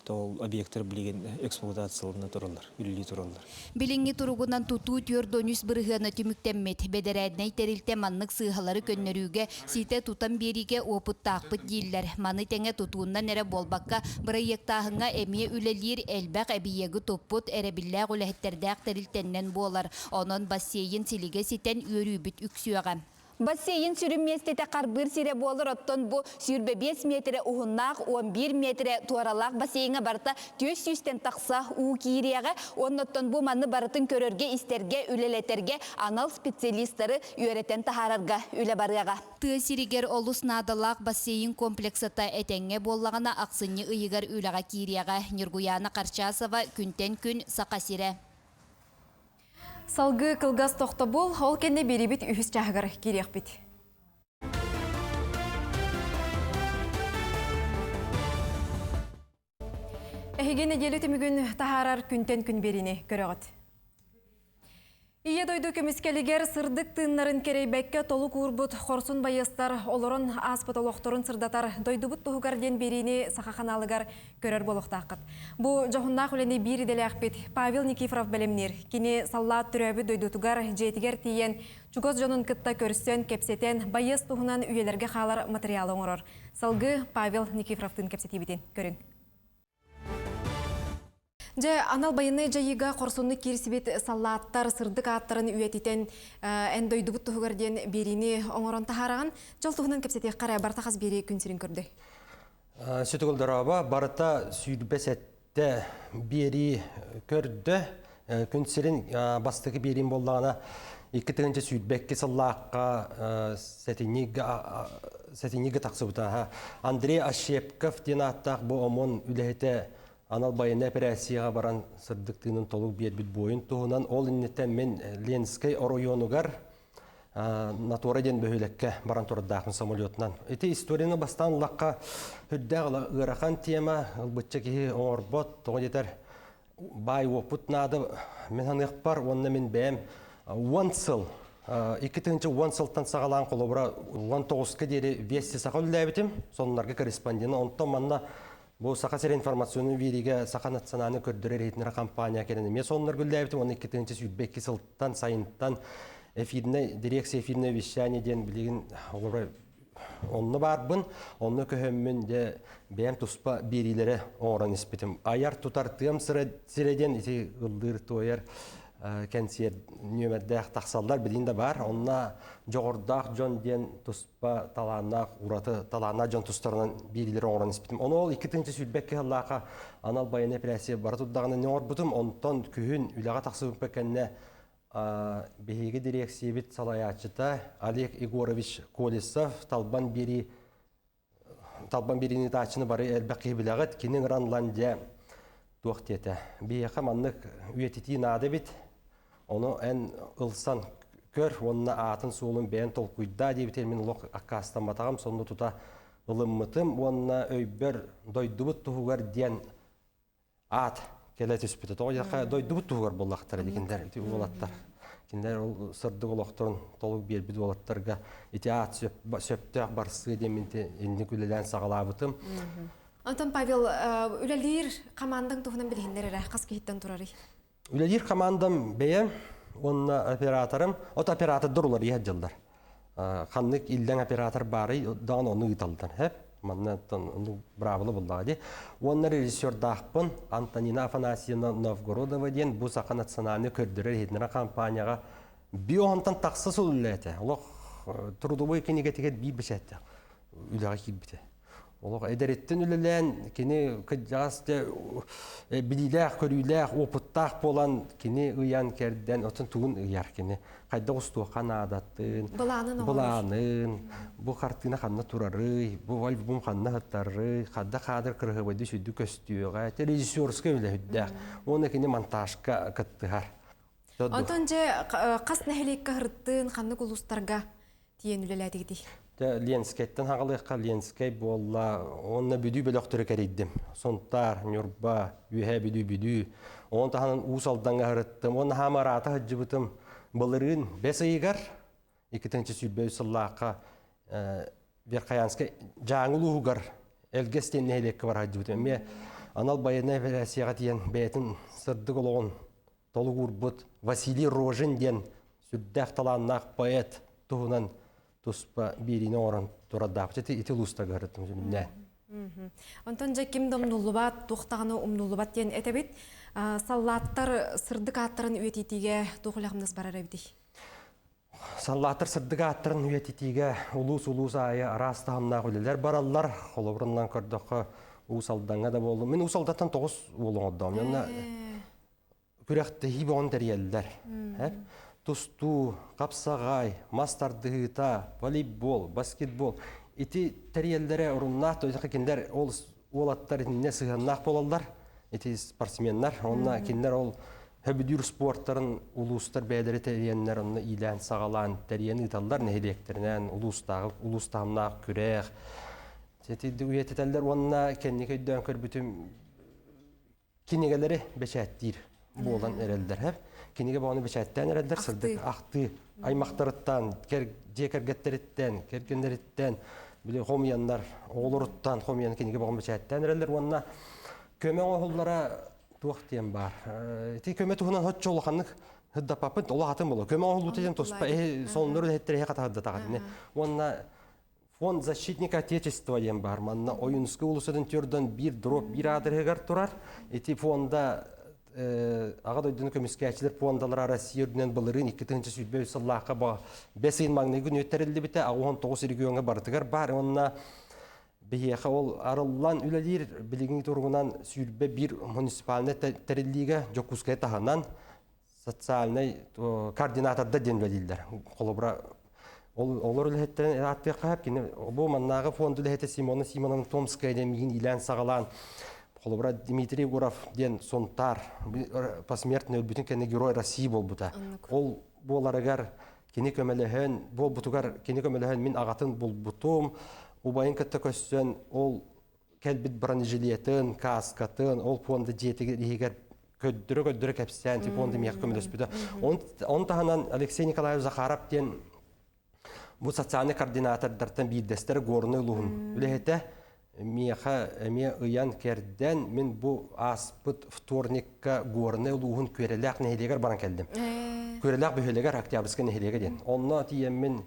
Ол объектар билигин эксплуатациялана тураллар, үлэлии тураллар. Билиҥҥи туругунан тутуу 43 бырыһыана түмүктэммит. Бэдэрээдинэй тэрилтэ маннык сыыһалары көннөрүүгэ, ситэ тутан биэриигэ уопуттаахпыт дииллэр. Маны тэҥэ тутуунан эрэ буолбакка, бырайыактааһыҥҥа эмиэ үлэлиир элбэх эбийиэги туппут, эрэбиллээх үлэһиттэрдээх тэрилтэннэн буолар. Онон бассейн силигэ ситэн үөрүүбүт үксүөҕэ. Бассейн сүрүн миэстэтэ харбыыр сирэ буолар, оттон бу 25 миэтэрэ уһуннаах, 11 миэтэрэ туоралаах бассейҥа барыта 400-тэн тахса уу киириэҕэ. Уонна оттон бу маны барытын көрөргө-истэргэ, үлэлэтэргэ анал специалистары үөрэтэн таһаарарга үлэ барыаҕа. Тыа сиригэр олус наадалаах бассейн комплексата этэҥҥэ буоллаҕына ахсынньы ыйыгар үлэҕэ киириэҕэ. Ньургуйаана Харчасова, Күнтэн күн, Саха сирэ. Салгыы кылгас тохтобул, ол кэннэ биэрибит үһүс чааһыгар киириэхпит. Эһиги нэдиэлэ түмүгүн таһаарар күнтэн күн биэриини көрөҕүт. Ийэ дойду көмүскэлигэр сырдык тыыннарын кэрэйбэккэ толук уурбут хорсун байыастар олорон ааспыт олохторун сырдатар дойдубут туһугар диэн биэриини Саха ханаалыгар көрөр буолуохтааххыт. Бу дьоһуннаах үлэни биир идэлээхпит Павел Никифоров бэлэмниир. Кини саллаат төрөөбүт дойдутугар, дьиэтигэр тиийэн, чугас дьонун кытта көрсөн, кэпсэтэн, байыас туһунан үйэлэргэ хаалар матырыйаалы оҥорор. Салгыы Павел Никифоровтыын кэпсэтиибитин көрүҥ. Дьэ, анал байыаннай дьайыыга хорсуннук киирсибит саллааттар сырдык ааттарын үйэтитэн эн дойдубут туһугар диэн биэриини оҥорон таһаараҕын. Дьол туһунан кэпсэтиэххэ эрэ барта хас биэрии күн сирин көрдөй. Сүтүгүл дорообо, барыта 27 биэрии көрдө. Күн сирин бастакы биэриим буоллаҕына 2022 сыллаахха сэтинньигэ тахсыбыта. Андрей Ощепков диэн ааттаах бу ОМОН үлэһитэ анал байыаннай эпэрээссийэҕэ баран сырдык тыынын толук биэрбит буойун туһунан ол инниттэн мин Ленскэй оройуонугар Натура диэн бөһүөлэккэ баран турардаахпын самолетунан. Ити историяны бастаан ыллахха үрдээх ыарахан тема, ылбычча киһи оҥорбот, тоҕо диэтэр баай уопут наада мин саныахпар уонна мин бэйэм 10 сыл 2010 сылтан саҕалаан холобура 19-ка диэри Вести саха үлэлээбитим, сонуннарга корреспондент. Онтон манна Бу Саха сирин информационнай биэриигэ Саха национальнай көрдөрөр иһитиннэрэр компания кэлэн эмиэ сонуннарга үлэлээбитим уонна 2022 сылтан сайынтан эфирнэй дирекция эфирное вещание диэн билигин олоро онно баарбын, онно көһөммүн дьэ бэйэм туспа биэриилэри оҥорон испитим. Айар тутар тыам сирэ диэн ити ыллыыр туойар кэнсиэр нүөмэрдээх тахсаллар билигин да баар. Онно дьоҕурдаах дьон диэн тус талааннаах, ураты талааннаах дьон тустарынан биэриилэри оҥорон испитим. Ону ол 2022 сыллаахха анал байыаннай эпэрээссийэ бара турдаҕына не оҥорбутум. Онтон күһүн үлэҕэ тахсыбыппыт кэннэ биһиги дириэксийэбит салайааччыта Олег Егорович Колесов талбан биэрии талбан биэриини тааччыны бары элбэх киһи билэҕит. Кини ыҥыран ылан дьэ туох диэтэ. Биһиэхэ маннык үйэтитии наада эбит. Ону эн ылсан көр уонна аатын-суолун бэйэн толкуйдаа диэбитигэр мин олох аккаастамматаҕым, сонно тута ылыммытым уонна өйбөр дойдубут туһугар диэн аат кэлэ түспүтэ. Тоҕо диэххэ дойдубут туһугар буоллахтара кинилэр ити уолаттар. Кинилэр ол сырдык олохторун толук биэрбит уолаттарга ити аат сөптөөх барсыа диэн мин инник үлэлээн саҕалаабытым. Антон Павел, үлэлиир хамаандаҥ туһунан билиһиннэр эрэ, хас киһиттэн турарый? Үлэлиир хамаандам бэйэм уонна операторым, от оператордар уларыйа сылдьаллар. Ханнык иллэҥ оператор баарый даҕаны ону ыыталлар. Хэп, манна быраабыла буллаҕа дии. Уонна режиссердаахпын Антонина Афанасьевна Новгородова диэн бу Саха национальнай көрдөрөр-иһитиннэрэр компанияҕа биоһонтон тахса сыл үлэлээтэ. Олох трудовой кинигэтигэр биир бэчээттээх үлэҕэ киирбитэ. Олох эдэриттэн үлэлээн, кини кырдьаҕас дьэ билиилээх, көрүүлээх, опыттаах буолан кини ыйан кэрдэн, оттон тугун ыйар кини? Хайдах устуохха наадатын, былаанын, бу хартыына ханна турарый, бу альбом ханна сытарый, хадда каадыр кырыһыбайды сүдү көстүөҕэ, режиссерскай үлэ үрдээх. Уонна кини монтажка кыттыһар. Онтон дьэ хас нэһилиэккэ һырыттын, ханнык улуустарга тиийэн үлэлээтигитий? Дьэ, Ленскэйтэн хаҕалыахха Ленскэй буолла. Уонна Бүлүү бөлөхтөрү кэрийдим. Сунтаар, Ньурба, Үөһээ Бүлүү, Бүлүү. Ону таһынан Уус Алдаҥҥа сырыттым. Уонна хаама ыраата сылдьыбытым. Былырыын бэс ыйыгар 2023 сыллаахха Верхоянскай Дьааҥы улууһугар Элгэс диэн нэһилиэккэ бара сылдьыбытым. Эмиэ анал байыаннай эпэрээссийэҕэ тиийэн бэйэтин сырдык олоҕун толугурбут Василий Рожин диэн сүрдээх талааннаах поэт туһунан туспа биэриини оҥорон турардаахпыт. Ити ити улуустарга ырыттым сүрүннээн. Онтон дьэ ким да умнуллубат, туох даҕаны умнуллубат диэн этэбит. Саллааттар сырдык ааттарын үйэтитиигэ туох үлэ-хамнас барар эбитий? Саллааттар сырдык ааттарын үйэтитиигэ улуус-улуус аайы араас таһымнаах үлэлэр бараллар. Холобурунан көрдөххө, Уус Алдаҥҥа да буоллум. Мин Уус Алдантан 9 уол оҥордоҕум. Онно күрэхтэһии бөҕөнү тэрийэллэр. Тустуу, хапсаҕай, мас тардыһыыта, волейбол, баскетбол ити тэрийэллэрэ оруннаах, то кинилэр ол уолаттар итиннэ сыһыаннаах буолаллар, ити спортсменнар. Онно кинилэр ол хөбүдүүр спортарын улуустар бэйэлэрэ тэрийэннэр онно иилээн-саҕалаан тэрийэн ыыталлар нэһилиэктэринэн улуустааҕы улуус таһымнаах күрэх үйэтитэллэр уонна кэнники өйдөөн көрбүтүм кинигэлэри бэчээттиир буолан эрэллэр. Кинигэ баҕаны бэчээттээн эрэллэр сырдык ахтыы аймахтарыттан, дьиэ кэргэттэриттэн, кэргэннэриттэн, били хомуйаннар, оҕолоруттан хомуйан кинигэ баҕаны бэчээттээн эрэллэр уонна көмө оҥоһуллара туох диэн баар. Ити көмө туһунан соччо улаханнык сырдаппаппын, олох атын буолуо. Көмө оҥоһуллуута диэн туспа сонуннар үлэһиттэр эһи хатаһырдатаҕын. Уонна Фонд защитника Отечества диэн баар. Манна Ойуунускай уулуссатын төрдөн биир дроп биир аадырыһыгар турар. Ити фонда Аҕа дойдуну көмүскээччилэр фондалара Россия үрдүнэн былырыын 2023 сыллаахха бэс ыйын маҥнайгы күнү тэриллибитэ. 69 региоҥҥа барытыгар баар. Уонна Биһиэхэ ол арыллан үлэлиир билигин туругунан 21 муниципальнай тэриллиигэ Дьокуускай таһынан социальнай координатордар диэн үлэлииллэр. Холобура, олор үлэһиттэрин ааттыахха кини бу маннааҕы фонд үлэһитэ Симона Симоновна Томская диэн миигин иилээн саҕалаан холобура Дмитрий Егоров диэн Сунтаар посмертно өлбүтүн кэннэ Герой России буолбута. Ол буоларыгар кини көмөлөһөн буолбутугар кини көмөлөһөн мин аҕатын булбутум, убайын кытта көссөн ол кэлбит бронежилетын, кааскатын, ол фонда дьиэтигэр иһигэр көрдөрө-көрдөрө кэпсээн фонда миэхэ көмөлөспүтэ. Он таһынан Алексей Николаев Захаров диэн бу социальный координатордартан биирдэстэрэ Горнай улууһун үлэһитэ миэхэ эмиэ ыйан-кэрдэн мин бу ааспыт вторникка Горнай улууһун Күөрэлээх нэһилиэгэр баран кэллим. Күөрэлээх бөһүөлэгэр Октябрьскай нэһилиэгэ диэн. Онно тиийэммин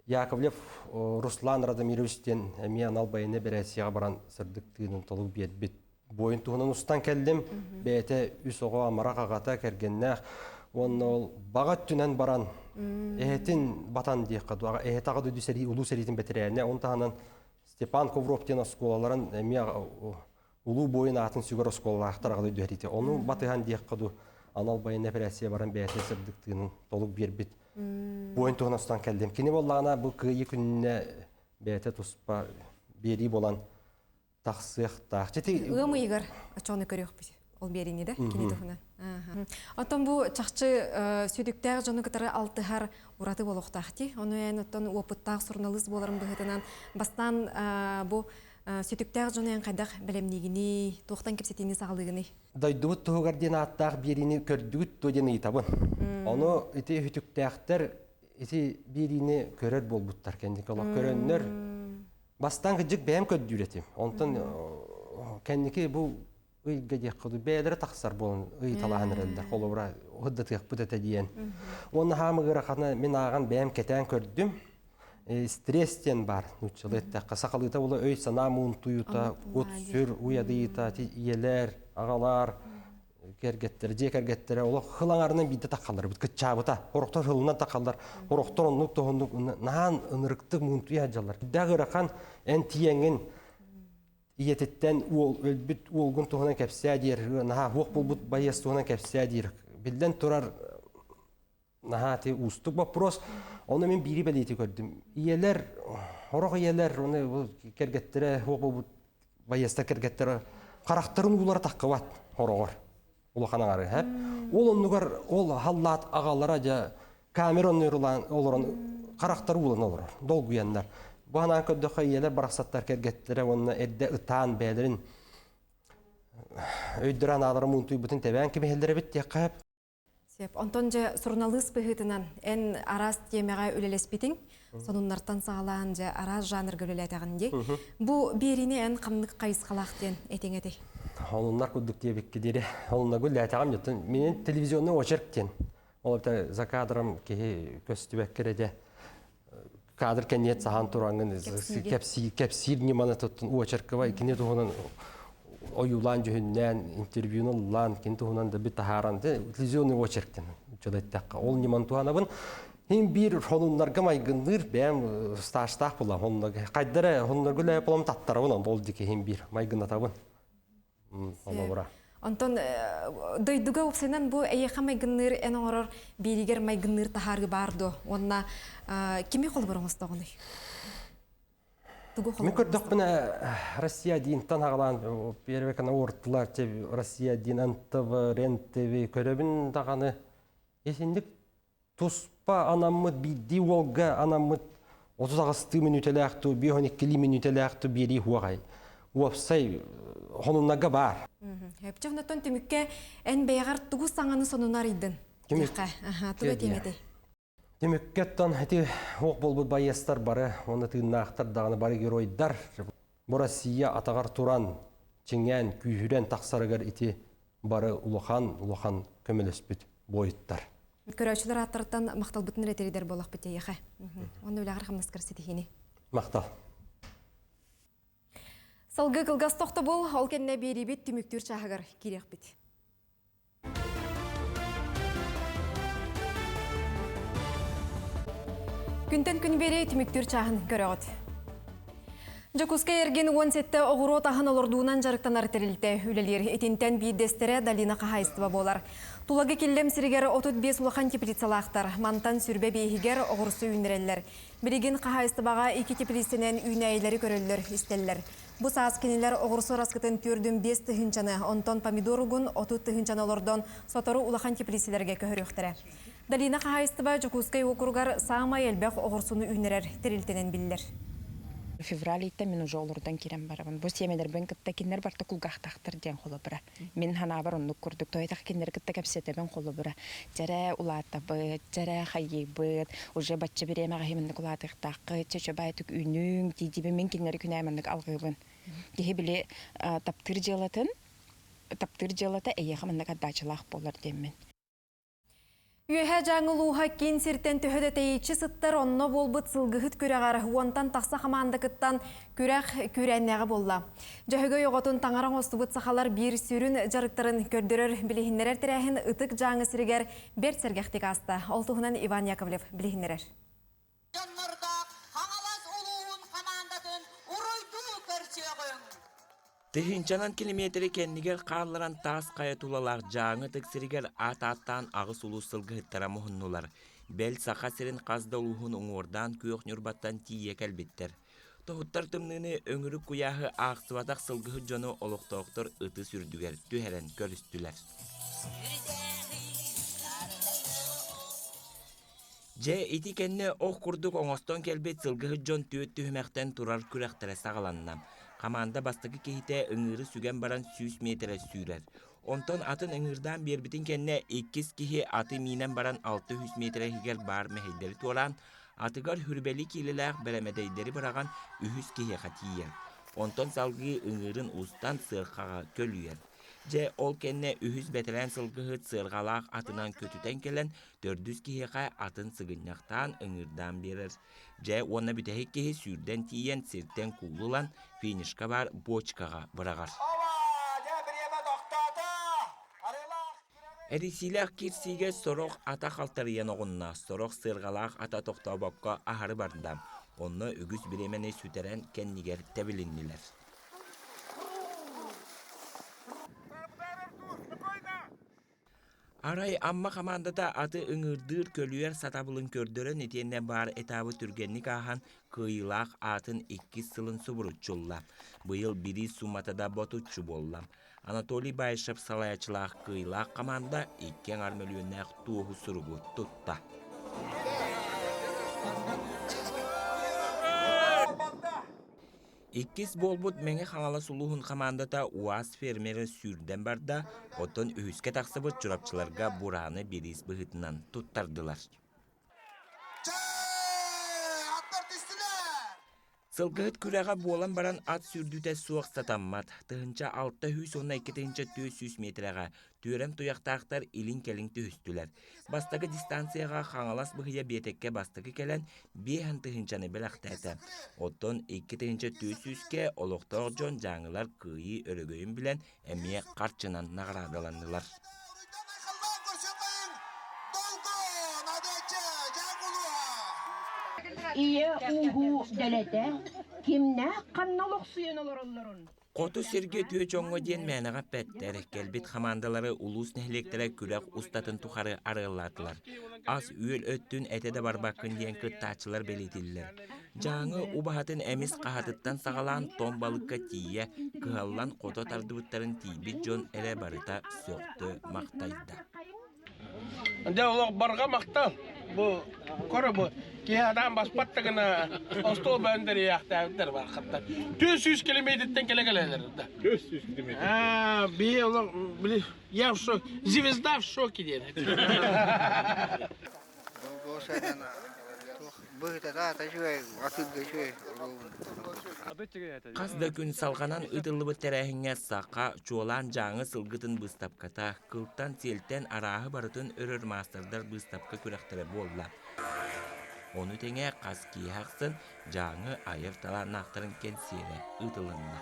Яковлев Руслан Радомирович диэн эмиэ анал байыаннай эпэрээссийэҕэ баран сырдык тыынын толук биэрбит буойун туһунан устан кэллим. Бэйэтэ үс оҕо амарах аҕата, кэргэннээх. Уонна ол баҕа өттүнэн баран эһэтин батан диэххэ дуу, эһэтэ аҕа дойду сэрии улуу сэриитин бэтэрээнэ. Оны таһынан Степан Ковров диэн оскуолаларын эмиэ улуу буойун аатын сүгэр оскуолалаахтар аҕа дойду сэриитэ. Ону батыһан диэххэ дуу, анал байыаннай эпэрээссийэ баран бэйэтин сырдык тыынын толук биэрбит буойун туһунан устан кэллим. Кини буоллаҕына бу кыайыы күнүнэ бэйэтэ туспа биэрии буолан тахсыахтаах. Чити Ыам ыйыгар очону көрүөхпүт. Ол биэриини да кини туһунан. Оттон бу чахчы сүтүктээх дьону кытары алтыһар ураты буолуохтаах дии. Ону эн оттон уопуттаах суруналыыс буоларын быһыытынан бастаан бу сүтүктээх дьону эн хайдах бэлэмниигиний, туохтан кэпсэтиини саҕалыыгыный? Дойдубут туһугар диэн ааттаах биэриини көрдүгүт дуо диэн ыйытабын. Ону ити сүтүктээхтэр ити биэриини көрөр буолбуттар кэнники олох көрөннөр бастаан кыдьык бэйэм көрдүүр этим. Онтон кэнники бу ыйга диэххэ дуу бэйэлэрэ тахсар буолан ыйыталаһан эрэллэр. Холобура, ыһыддатыахпыт этэ диэн. Уонна хаамы ыарахана мин ааҕан бэйэм кэтээн көрдүм. Стресс диэн баар нууччалыы эттэххэ. Сахалыыта була өй-санаа муунтуйута, кут-сүр уйадыйыта, ийэлэр, аҕалар, кэргэттэр, дьиэ кэргэттэрэ олох хыл аҥарынан биирдэ таххаллар бит кыччаабыта. Орохтор хылынан таххаллар, орохтор оннук тоһуннук наһаан ынырыктык муунтуйа сылдьаллар. Дээх ыарахан эн тиийэҥҥин ийэтиттэн уол өлбүт уолгун туһунан кэпсээ диир, наһаа уох буолбут байыас туһунан кэпсээ диир. Биллэн турар, наһаа ти уустук вопрос. Ону мин биири бэлиэтии көрдүм. Ийэлэр, орох ийэлэр, оны кэргэттэрэ, уох буолбут байыастар кэргэттэрэ харахтарын уулара таххыбат хороҕор. Улахан аҥары, хэп. Ол оннугар ол халлаат аҕалара дьэ камера оннуйрулаан олорон харахтар уулан олорор, долгуйаннар. Бу анаан көрдөххө ийэлэр барахсаттар кэргэттэрэ уонна эрдэ ытаан бэйэлэрин өйдөрө анаалара муунтуйбутун тэбээн кэбиһэллэр эбит диэххэ. Сөп. Онтон дьэ суруналыыс быһыытынан эн араас тиэмэҕэ үлэлэспитиҥ, сонуннартан саҕалаан дьэ араас жанрга үлэлээтэҕин дии. Бу биэриини эн ханнык хайысхалаах диэн этиҥ этэй? Онуннар курдук диэбикки диэри. Онунна гүллээтэҕим дьоттон. Минин телевизионный очерк диэн. Ол эбэтэр за кадром киһи көстүбэккэ эрэ дьэ кадр кэнниэт саһаан тураҥҥын кэпсиир кэпсиир ньыманы туттун очерковай кини туһунан ойуулаан дьүһүннээн интервьюну ыллаан кини туһунан да би таһааран телевизионный очерк диэн дьыл эттэххэ ол ньыманы туһанабын Хин биир хонуннарга майгынныыр бэйэм стажтаах буолам хонуннарга хайдара хонуннарга үлэ болом таттарабын ол дики хин биир майгыннатабын Холобура. Онтон дойдуга уопсайынан бу эйиэхэ майгынныыр эн оҥорор бииригэр майгынныыр таһаарыы баар дуо? Уонна кими холобур оҥостоҕунуй? Тугу Мин көрдөхпүнэ Россия диинтэн аҕалаан Первый канал ортулар Россия диин НТВ, РЕН-ТВ көрөбүн даҕаны итинник туспа анаммыт биирдии уолга анаммыт 38 мүнүүтэлээх туу, 52 мүнүүтэлээх туу биэрии хуоҕай. Уопсай хонуннарга баар. Өптөх онтон түмүккэ эн бэйэҕэр тугу саҥаны сонуну арыйдын? Түмүккэ. Тугу этиэҥ этэй? Түмүккэ оттон ити уох буолбут байыастар бары уонна тыыннаахтар даҕаны бары геройдар. Бу Россия атаҕар туран, чиҥээн, күүһүрэн тахсарыгар ити бары улахан улахан көмөлөспүт буойуттар. Көрөөччүлэр ааттарыттан махталбытын эрэ тиэрдэр буоллахпыт эйиэхэ. Уонна үлэҕэр хамнаскар ситиһиини. Махтал. Салгыы кылгас тохтобул, ол кэннэ биэриибит түмүктүүр чааһыгар киириэхпит. Күнтэн күн биэрии түмүктүүр чааһын көрөҕүт. Дьокуускай эргин 17 оҕуруот аһын олордуунан дьарыктанар тэрилтэ үлэлиир. Итинтэн биирдэстэрэ Долина хаһаайыстыба буолар. Тулагы Киллэм сиригэр 35 улахан теплицалаахтар. Мантан сүрбэ биэһигэр оҕурсу үүннэрэллэр. Билигин хаһаайыстыбаҕа икки теплицэнэн үүнээйилэри көрөллөр, истэллэр. Бу саас кинилэр оҕурсу араскытын 45 тыһыынчаны, онтон помидор угун 30 тыһыынчаны олордон сотору улахан теплицэлэргэ көһөрүөхтэрэ. Долина хаһаайыстыба Дьокуускай уокуругар саамай элбэх оҕурсуну үүннэрэр тэрилтэнэн биллэр. Февраль ыйтан мин уже олордон киирэн барабын. Бу сиэмэлэрбин кытта кинилэр барыта кулгаахтаахтар диэн холобура. Мин санаабар оннук курдук. Тойтах кинилэри кытта кэпсэтэбин холобура. Чэрэ улаатабыт, чэрэ хайыыбыт, уже бачча бириэмэҕэ иһиминник улаатыахтааххыт, чэ чөбаайтык үүнүүҥ дии-диибин мин кинилэри күнээ маннык алҕыыбын. Киһи били таптыыр дьыалатын, таптыыр дьыалата эйиэхэ маннык отдачалаах буолар диэммин. Үөһээ Дьааҥы улууһа киин сиртэн төһө да тэйиччи сыттар, онно буолбут сылгыһыт күрэҕэр уонтан тахса хамаанда кыттан күрэх күүрээннээҕэ буолла. Дьөһөгөй оҕотун таҥара оҥостубут сахалар биир сүрүн дьарыктарын көрдөрөр, билиһиннэрэр тэрээһин Ытык Дьааҥы сиригэр бэрт сэргэхтик ааста. Ол туһунан Иван Яковлев билиһиннэрэр. Тыһыынчанан километры кэннигэр хаалларан таас хайа тулалаах Дьааҥы ытык сиригэр аат ааттаан аҕыс улуус сылгыһыттара муһуннулар. Бэл, Саха сирин хас да улууһун уҥуордаан күөх Ньурбаттан тиийэ кэлбиттэр. Тоһуттар тымныыны өҥүрүк куйааһы аахсыбатах сылгыһыт дьону олохтоохтор ытыс үрдүгэр түһэрэн көрүстүлэр. Дьэ, ити кэннэ ох курдук оҥостон кэлбит сылгыһыт дьон түөрт түһүмэхтэн турар күрэхтэрэ саҕаланна. Хамаанда бастакы киһитэ ыҥыыры сүгэн баран 100 миэтэрэ сүүрэр. Онтон атын ыҥыырдаан биэрбитин кэннэ иккис киһи аты миинэн баран 600 миэтэрэ иһигэр баар мэһэйдэри туораан, атыгар хүрбэли киилэлээх бэрэмэдэйдэри быраҕан үһүс киһиэхэ тиийэр. Онтон салгыы ыҥыырын устан сыархаҕа көлүйэр. Дьэ, ол кэннэ үһүс бэтэрээн сылгыһыт сыарҕалаах атынан көтүтэн кэлэн, төрдүс киһиэхэ атын сыгынньахтаан ыҥыырдаан биэрэр. Дьэ, уонна бүтэһик киһи сүүрдэн тиийэн сиртэн куулу ылан финишка баар бочкаҕа быраҕар. Эрийсиилээх киирсиигэ сорох ата халтарыйан оҕунна, сорох сыарҕалаах ата тохтообокко аһары барда. Онно үгүс бириэмэни сүтэрэн кэннигэр тэбилиннилэр. Арай Амма хамаандата аты ыҥыырдыыр көлүйэр сатабылын көрдөрөн итиэннэ баар этабы түргэнник ааһан кыайыылаах аатын иккис сылын субуруччулла. Быйыл бириис суумата да ботуччу буолла. Анатолий Баишев салайааччылаах кыайыылаах хамаанда икки аҥар мөлүйүөннээх туоһу суругу тутта. Иккис буолбут Мэҥэ Хаҥалас улууһун хамаандата УАЗ фермеры сүүрдэн барда, оттон үһүскэ тахсыбыт чурапчыларга бурааны бириис быһыытынан туттардылар. Сылгыһыт күрэҕэ буолан баран ат сүүрдүүтэ суох сатаммат. 1600 уонна 2400 миэтэрэҕэ түөрэм туйахтаахтар илин-кэлин түһүстүлэр. Бастакы дистанцияҕа Хаҥалас быһыйа биэтэккэ бастакы кэлэн биэһэн тыһыынчаны бэлэхтээтэ. Оттон 2400-кэ олохтоох дьон дьааҥылар кыайыы өрөгөйүн билэн эмиэ харчынан наҕараадаланнылар. Ийэ ууһу дэлэтэ кимнээх ханна олохсуйан олороллорун Хоту сиргэ үтүө дьоҥҥо диэн мээнэҕэ эппэттэр, кэлбит хамаандалары улуус нэһилиэктэрэ күрэх устатын тухары арыаллаатылар. Ас-үөл өттүн этэ да барбаккын диэн кыттааччылар бэлиэтииллэр. Дьааҥы убаһатын эмис хаһатыттан саҕалаан тоҥ балыкка тиийэ кыһаллан хото тардыбыттарын тиийбит дьон эрэ барыта сөхтө-махтайда. Дьэ олох барҕа махтал. Бу көрө бу киһи адаан баспат да гына остуол бөөндөриэхтээбиттэр бархаттар. 400 километртэн кэлэ кэлэлэр да. 400 километр. Аа, би олох били я в шоке, звезда в шоке диэн. Хас да күн салҕанан ыытыллыбыт тэрээһиҥҥэ саха, чуолаан Дьааҥы сылгытын быыстапката, кылтан-сиэлтэн арааһы барытын өрөр маастардар быыстапка күрэхтэрэ буолла. Ону тэҥэ хас киэһэ ахсын Дьааҥы айар талааннаахтарын кэнсиэрэ ыытылынна.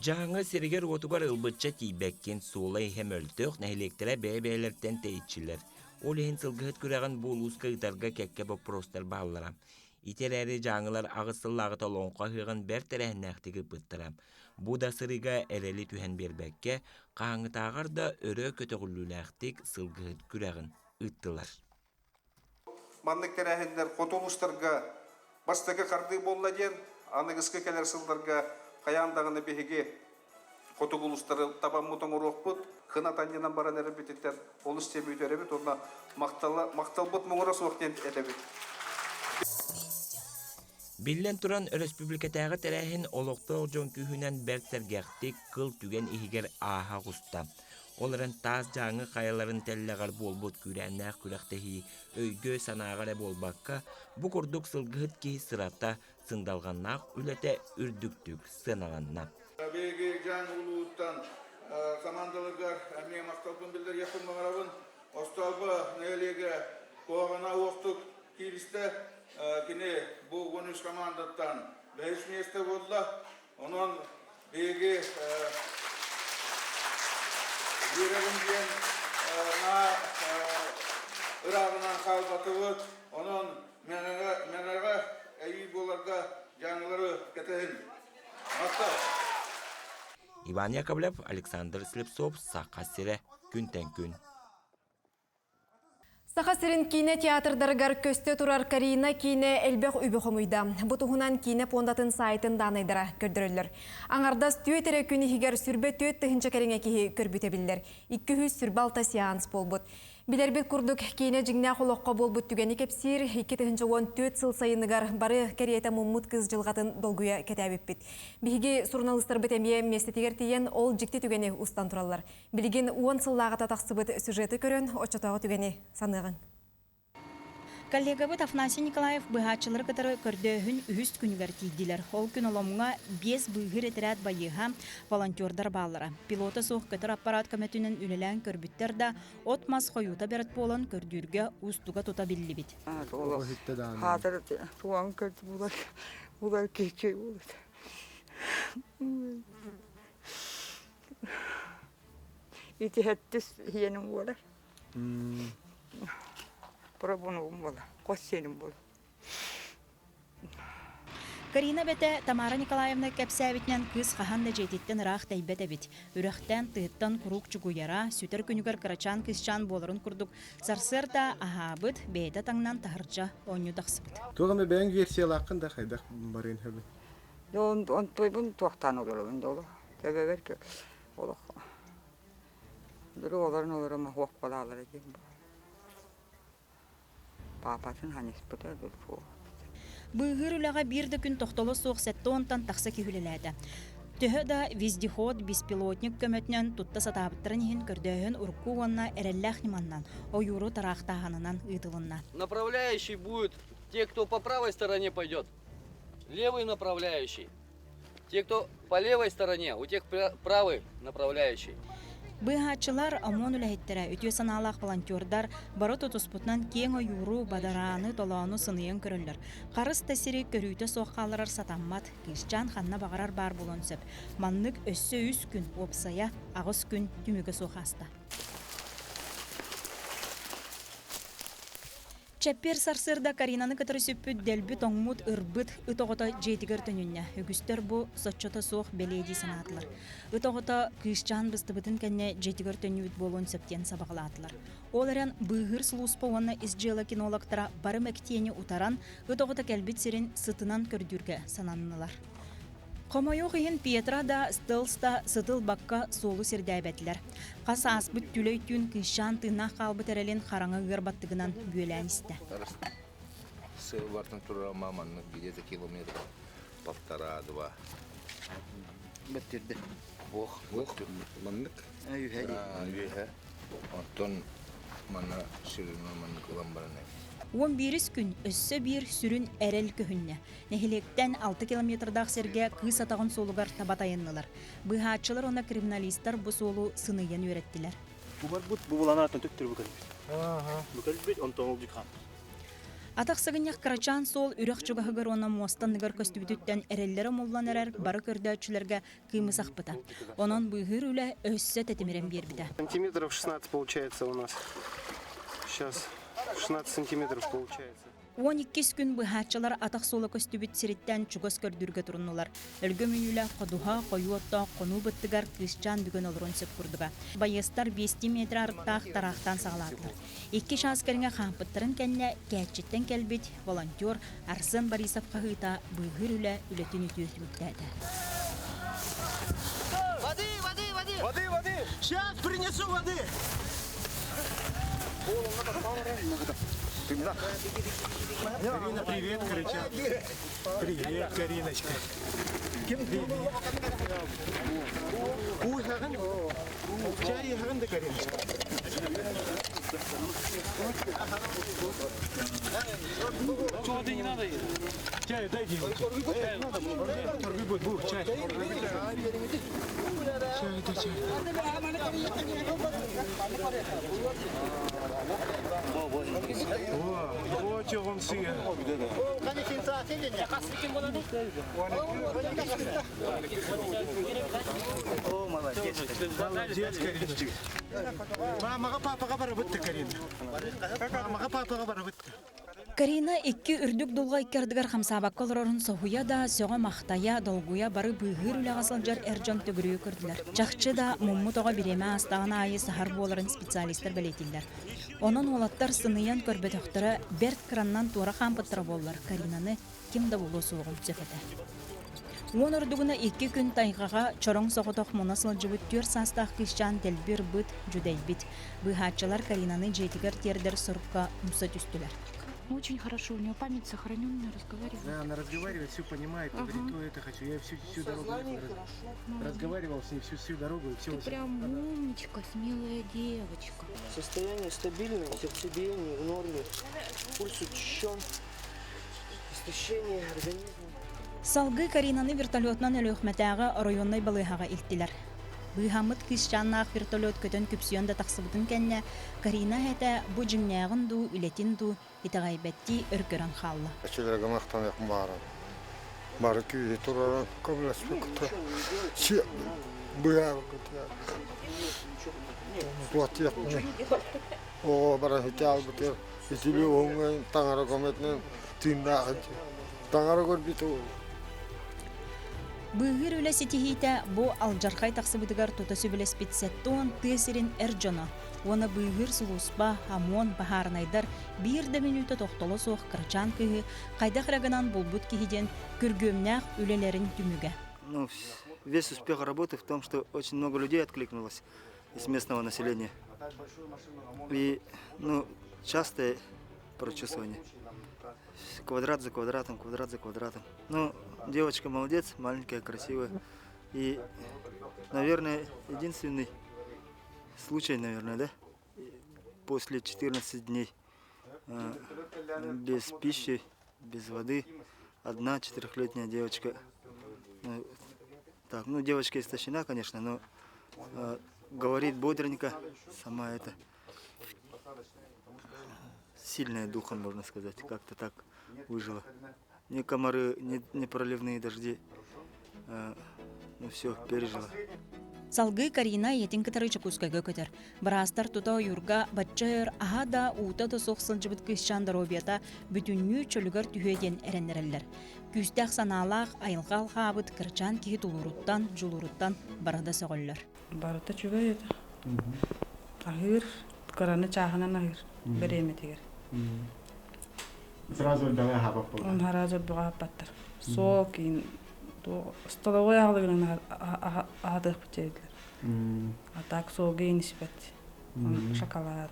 Дьааҥы сиригэр-уотугар ылбычча тиийбэккин, суола-иһэ мөлтөх, нэһилиэктэрэ бэйэ-бэйэлэриттэн тэйиччилэр. Ол иһин сылгыһыт күрэҕин бу улууска ыытарга кэккэ боппуруостар бааллара. Ити эрээри дьааҥылар аҕыс сыллааҕыта олоҥхо ыһыаҕын бэрт тэрээһиннээхтик ыыппыттара. Бу да сырыыга эрэли түһэн биэрбэккэ, хаһааҥҥытааҕар да өрө көтөҕүллүүлээхтик сылгыһыт күрэҕин ыыттылар. Маннык тэрээһиннэр хоту улуустарга бастакы хардыы буолла диэн, аныгыскы кэлэр сылларга хайаан даҕаны биһиги хотугу улуустары табаммыт оҥоруохпут, кынат анньынан баран эрэрбититтэн олус диэн үөрэбит уонна махталбыт муҥура суох диэн этэбит. Биллэн туран, өрөспүүбүлүкэтээҕи тэрээһин олохтоох дьон күүһүнэн бэрт сэргэхтик кыл түгэн иһигэр ааһа оҕуста. Ол эрэн таас Дьааҥы хайаларын тэллэҕэр буолбут күүрээннээх күрэхтэһии өйгө-санааҕа эрэ буолбакка, бу курдук сылгыһыт киһи сырата, сындалҕаннаах үлэтэ үрдүктүк сыаналанна. Биһиги Дьааҥы улууһуттан командаларыгар эмиэ махталбын биллэриэхпин баҕарабын. Остоолбо нэһилиэгэ куһаҕана уохтук кииристэ. Кини бу 13 командаттан бэһис миэстэ буолла. Онон биһиги үөрэбин диэн наһаа ырааҕынан хаалбатыбыт. Онон Мэҥэҕэ эйии буоларга дьааҥылары кэтэһин. Махтал! Иван Яковлев, Александр Слепцов, Саха сирэ, күнтэн күн. Саха сирин киинэ театрдарыгар көстө турар Карина киинэ элбэх үбү хомуйда. Бу туһунан киинэ пуондатын сайтын даанайдара көрдөрөллөр. Аҥардас түөрт эрэ күн иһигэр сүрбэ 4 тыһыынча кэриҥэ киһи көрбүтэ биллэр. 226 сеанс буолбут. Билэрбит курдук, киинэ дьиҥнээх олоххо буолбут түгэни кэпсиир 2014 сыл сайыныгар бары кэриэтэ муммут кыыс дьылҕатын долгуйа кэтээбиппит. Биһиги суруналыыстарбыт эмиэ миэстэтигэр тиийэн ол дьикти түгэни устан тураллар. Билигин уон сыллааҕыта тахсыбыт сюжеты көрөн, оччотооҕу түгэни саныаҕыҥ. Коллегабыт Афанасий Николаев быһааччылары кытары көрдөөһүн үһүс күнүгэр тиийдилэр. Ол күн Оломҥа биэс быыһыыр этэрээт байыаһа, волонтердар бааллара. Пилота суох көтөр аппарат көмөтүнэн үлэлээн көрбүттэр да, от-мас хойуута бэрт буолан көрдүүргэ уустуга тута биллибит. Хаатыр туган көрдү булар булар кичи булар. Ити хэттис хиэним буолар. Пробунугум буола, хос сиэним буола. Карина эбэтэ Тамара Николаевна кэпсээбитинэн кыыс хаһан да дьиэтиттэн ыраах тэйбэт эбит. Үрэхтэн, тыһыттан куруук чугуйара, сүтэр күнүгэр кырачаан кыысчаан буоларын курдук сарсыарда аһаабыт, бэйэтэ таҥнан таһырдьа оонньуу тахсыбыт. Туох эмэ бэйэҥ версиялааххын да хайдах барыан сөбүй? Онтуйбун туохтаан олоробун да олох. Төбөбөр олох Били олорон олорон моһуок балаалара диэн буолар. Паапатын ханьыспыта суох. Быыһыыр үлэҕэ биир да күн тохтоло суох сэттэ уонтан тахса киһи үлэлээтэ. Төһө да вездеход, беспилотник көмөтүнэн тутта сатаабыттарын иһин көрдөөһүн урукку уонна эрэллээх ньыманнан, ойууру тараахтааһынынан ыытылынна. Направляющий будет те, кто по правой стороне пойдет, левый направляющий. Те, кто по левой стороне, у тех правый направляющий. Быыһааччылар, ОМОН үлэһиттэрэ, үтүө санаалаах волонтердар бары тутуспутунан киэҥ ойууру, бадарааны, толоону сыныйан көрөллөр. Харыс да сири көрүүтэ суох хаалларар сатаммат, кыысчаан ханна баҕарар баар буолуон сөп. Маннык өссө үс күн, уопсайа аҕыс күн түмүгэ суох ааста. Чэппиэр сарсыарда Каринаны кытары сүппүт дэлби тоҥмут, ырбыт ыт оҕото дьиэтигэр төнүннэ. Үгүстэр бу соччото суох бэлиэ дии санаатылар. Ыт оҕото кыысчаан быстыбытын кэннэ дьиэтигэр төннүбүт буолуон сөп диэн сабаҕалаатылар. Ол эрэн быыһыыр сулууспа уонна ис дьыала кинологтара бары мэктиэни утаран, ыт оҕото кэлбит сирин сытынан көрдүүргэ сананнылар. Хомойуох иһин Петра да, Стелс да сыты ылбакка суолу сирдээбэтилэр. Хас ааспыт түлэй түүн кыысчаан тыыннаах хаалбыт эрэлин хараҥа ыар баттыгынан бүөлээн истэ. Сылбартан турар маннык где-то километр полтора-два. Бөттүрдэ. Ох, ох, маннык. Үһэ. Үһэ. Оттон манна сүрүнү маннык ылан баран 11 күн өссө биир сүрүн эрэл көһүннэ. Нэһилиэктэн 6 километрдаах сиргэ кыыс атаҕын суолугар таба тайыннылар. Быыһааччылар уонна криминалистар бу суолу сыныйан үөрэттилэр. Бу барбыт, бу буланааттан төттөрү бу кэлбит. Бу кэлбит, онтон ол дьикхан. Атах сыгынньах кырачаан суол үрэх чугаһыгар уонна муоста анныгар көстүбүтүттэн эрэллэрэ умуллан эрэр бары көрдөөччүлэргэ кыымы сахпыта. Онон быыһыыр үлэ өссө тэтимирэн биэрбитэ. Сантиметров 16 получается у нас. Сейчас 16 сантиметров получается. 12 күн быһааччылар атах суола көстүбүт сириттэн чугас көрдүүргэ туруннулар. Өлгөм үүнүүлээх ходуһа, хойуу оттоох хонуу быттыгар кыысчаан бүгэн олорон сөп курдуга. Байыастар 5 метр арыттаах тараахтаан саҕалаатылар. Икки чаас кэриҥэ хаампыттарын кэннэ Кээччиттэн кэлбит волонтер Арсен Борисов хаһыыта быыһыыр үлэ үлэтин үтүө түмүктээтэ. Воды, воды, воды! Воды, воды! Сейчас принесу воды! Карина, привет, кричат. Привет, Кариночка. Привет. Чай да, Кариночка. Что, воды не надо? Чай, дайте. Чай. Чай, да, чай. О, чего он сыр. О, молодец. Молодец, Кариночка. Мамаға папаға барабытты, Карина. Мамаға папаға барабытты. Карина икки үрдүк дулҕа икки ардыгар хамсаабакка олорорун соһуйа да, сөҕө-махтайа, долгуйа бары быыһыыр үлэҕэ сылдьар эр дьон төгүрүйэ көрдүлэр. Чахчы да, муммут оҕо бириэмэ аастаҕын аайы саһар буоларын специалистар бэлиэтииллэр. Онон уолаттар сыныйан көрбөтөхтөрө, бэрт кыраннан туора хаампыттара буоллар, Каринаны ким да булуо суоҕун сөп этэ. Уон ордугуна икки күн тайҕаҕа чороҥ соҕотох муна сылдьыбыт түөрт саастаах кыысчаан дэлби ырбыт, дьүдэйбит. Быыһааччылар Каринаны дьиэтигэр тиэрдэр сорукка умса түстүлэр. Очень хорошо, у нее память сохраненная, разговаривает. Да, она разговаривает, все понимает, ага. говорит, то это хочу. Я всю, всю дорогу раз... разговаривал с ней всю, всю дорогу. И все Ты прям умничка, смелая девочка. Состояние стабильное, сердцебиение в норме, пульс учащен, истощение организма. Салгыы Каринаны вертолетунан Өлүөхүмэтээҕи оройуоннай балыыһаҕа илтилэр. Быыһаммыт кыысчааннаах вертолет көтөн күпсүйэн да тахсыбытын кэннэ, Карина эһэтэ бу дьиҥнээҕин дуу, үлэтин дуу итэҕэйбэттии өр көрөн хаалла. Эчилэргэ махтаныахым баара. Бары күүһү тураран көмөлөспүккүтэ. Быһаарбыккытыгар. Туох Оҕо баран ити албытыгар итили уһуҥҥа таҥара көмөтүнэн тыыннаах таҥара көрбүт Быыһыыр үлэ ситиһиитэ бу алдьархай тахсыбытыгар тута сөбүлэспит сэттэ тыа сирин эр дьоно уонна быыһыыр сулууспа, ОМОН, баһаарынайдар биир да мүнүүтэ тохтоло суох кырачаан кыыһы хайдах эрэ гынан булбут киһи диэн күргүөмнээх үлэлэрин түмүгэ. Ну, весь успех работы в том, что очень много людей откликнулось из местного населения. И, ну, частое прочесывание. Квадрат за квадратом, квадрат за квадратом. Ну, девочка молодец, маленькая, красивая. И, наверное, единственный случай, наверное, да, после 14 дней без пищи, без воды, одна четырехлетняя девочка. Ну, так, ну, девочка истощена, конечно, но говорит бодренько, сама это сильная духом, можно сказать, как-то так выжила. Ни комары, ни, ни проливные дожди, ну все, пережила. Салгыы Карина ийэтин кытары Дьокуускайга көтөр. Быраастар тута ойуурга бачча өр аһа да, уута да суох сылдьыбыт кыысчаан доруобуйата бүтүннүү чөлүгэр түһүө диэн эрэннэрэллэр. Күүстээх санаалаах, айылҕа алҕаабыт кырачаан киһи тулууруттан, дьулууруттан бары да сөҕөллөр. Барыта үчүгэй этэ. Аһыыр, кыраны чааһынан аһыыр бириэмэтигэр. Сразу элбэҕи аһаабат буолла. Сразу элбэҕи аһаппаттар. Сок, столовой аһылыгынан аһатыахпыт диэбитлэр. А так согы испэт. Шоколад.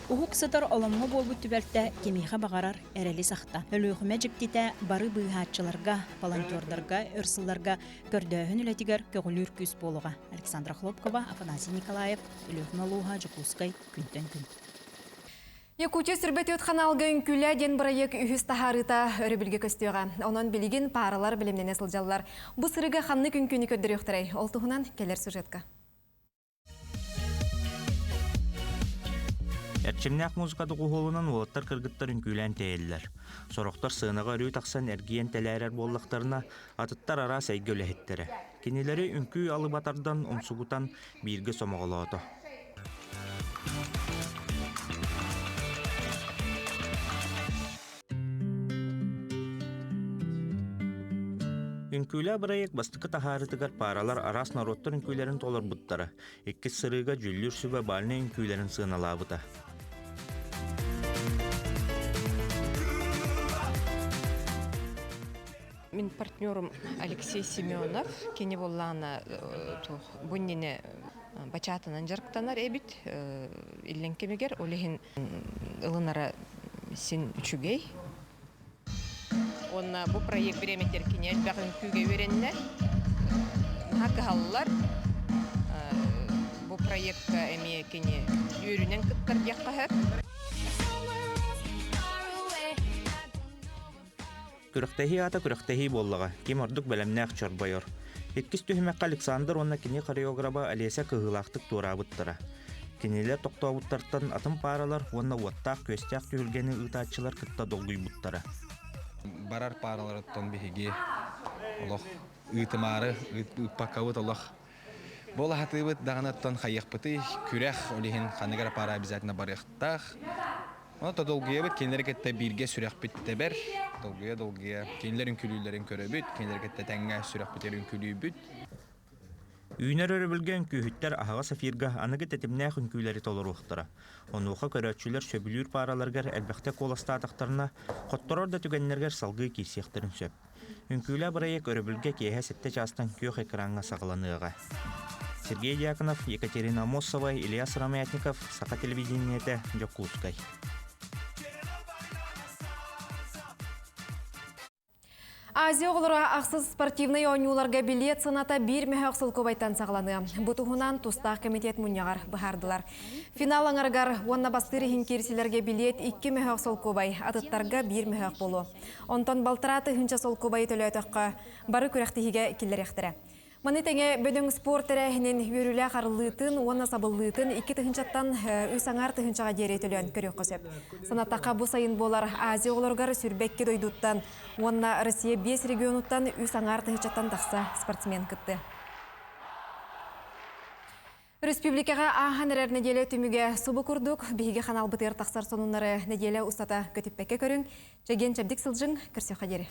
Уһук сытар оломҥо буолбут түбэлтэ кимиэхэ баҕарар эрэли сахта. Өлүөхүмэ дьиктитэ бары быыһааччыларга, волонтердарга, өр сылларга көрдөөһүн үлэтигэр көҕүлүүр күүс буолуоҕа. Александра Хлопкова, Афанасий Николаев, Өлүөхүмэ улууһа, Дьокуускай, күнтэн күн. Якутия сүрбэтиот ханаалга үҥкүүлээ диэн бырайыак үһүс таһаарыыта өрөбүлгэ көстүөҕэ. Онон билигин пааралар бэлэмнэнэ сылдьаллар. Бу сырыга ханнык үҥкүүнү көрдөрүөхтэрэй? Ол туһунан кэлэр сюжетка. Эрчимнээх музыка доҕуһуолунан уолаттар кыргыттар үҥкүүлээн тэйэллэр. Сорохтор сыанаҕа өрүү тахсан эргийэн тэлээрэр буоллахтарына, атыттар араас эйгэ үлэһиттэрэ. Кинилэри үҥкүү алыбатардан умсугутан бииргэ сомоҕолоото. Үҥкүүлээх бырайыак бастакы таһаарыытыгар пааралар араас норуоттар үҥкүүлэрин толорбуттара. Иккис сырыыга дьүүллүүр сүбэ бальнай үҥкүүлэрин сыаналаабыта. Мин партнерум Алексей Семенов, кини буоллаҕына бу иннинэ бачаатынан дьарыктанар эбит иллэҥ кэмигэр, ол иһин ылынара син үчүгэй. Уонна бу проект бириэмэтигэр кини элбэх үҥкүүгэ үөрэннэ. Наһаа кыһаллар. Бу проектка эмиэ кини үөрүүнэн кыттар диэххэ сөп. Күрэхтэһии аата күрэхтэһии буоллаҕа, ким ордук бэлэмнээх чорбойор. Иккис түһүмэххэ Александр уонна кини хореограба Олеся кыһыылаахтык туораабыттара. Кинилэр тохтообуттартан атын пааралар уонна уоттаах-күөстээх түһүлгэни ыытааччылар кытта долгуйбуттара. Барар паараларыттан биһиги олох ыытымаары ыыппаккабыт олох Буола сатыыбыт даҕаны оттон хайыахпытый, күрэх, ол иһин ханнык эрэ паара обязательно барыахтаах. Онон долгуйабыт, кинилэри кытта бииргэ сүрэхпит тэбэр, долгуйа-долгуйа кинилэр үҥкүүлүүллэрин көрөбүт, кинилэри кытта тэҥҥэ сүрэхпитигэр үҥкүүлүүбүт. Үүнэр өрөбүлгэ үҥкүүһүттэр аһаҕас эфиргэ аныгы тэтимнээх үҥкүүлэри толоруохтара. Онуоха көрөөччүлэр сөбүлүүр паараларыгар элбэхтэ куоластаатахтарына, хотторор да түгэннэригэр салгыы киирсиэхтэрин сөп. Үҥкүүлээх бырайыак өрөбүлгэ киэһэ сэттэ чаастан күөх экраҥҥа саҕаланыаҕа. Сергей Дьяконов, Екатерина Аммосова, Илья Сыромятников, Саха телевидениетэ, Дьокуускай. Азия оҕолоро ахсыс спортивнай оонньууларга билиэт сыаната биир мөһөөх солкуобайтан саҕаланыа. Бу туһунан тустаах комитет мунньаҕар быһаардылар. Финал аҥарыгар уонна бастыыр иһин киирсилэргэ билиэт икки мөһөөх солкуобай, атыттарга биир мөһөөх буолуо. Онтон балтараа тыһыынча солкуобайы төлөөтөххө, бары күрэхтэһиигэ киллэриэхтэрэ. Маны тэҥэ бөдөҥ спорт тэрээһинин үөрүүлээх арыллыытын уонна сабыллыытын икки тыһыынчаттан үс аҥаар тыһыынчаҕа диэри төлөөн көрүөххэ сөп. Санаттахха, бу сайын буолар Азия оҕолоругар сүүрбэкки дойдуттан уонна Россия биэс регионуттан үс аҥаар тыһыынчаттан тахса спортсмен кытты. Республикаҕа ааһан эрэр нэдиэлэ түмүгэ субу курдук биһиги ханаалбытыгар тахсар сонуннары нэдиэлэ устата көтүппэккэ көрүҥ, чэгиэн-чэбдик сылдьыҥ, көрсүөххэ диэри.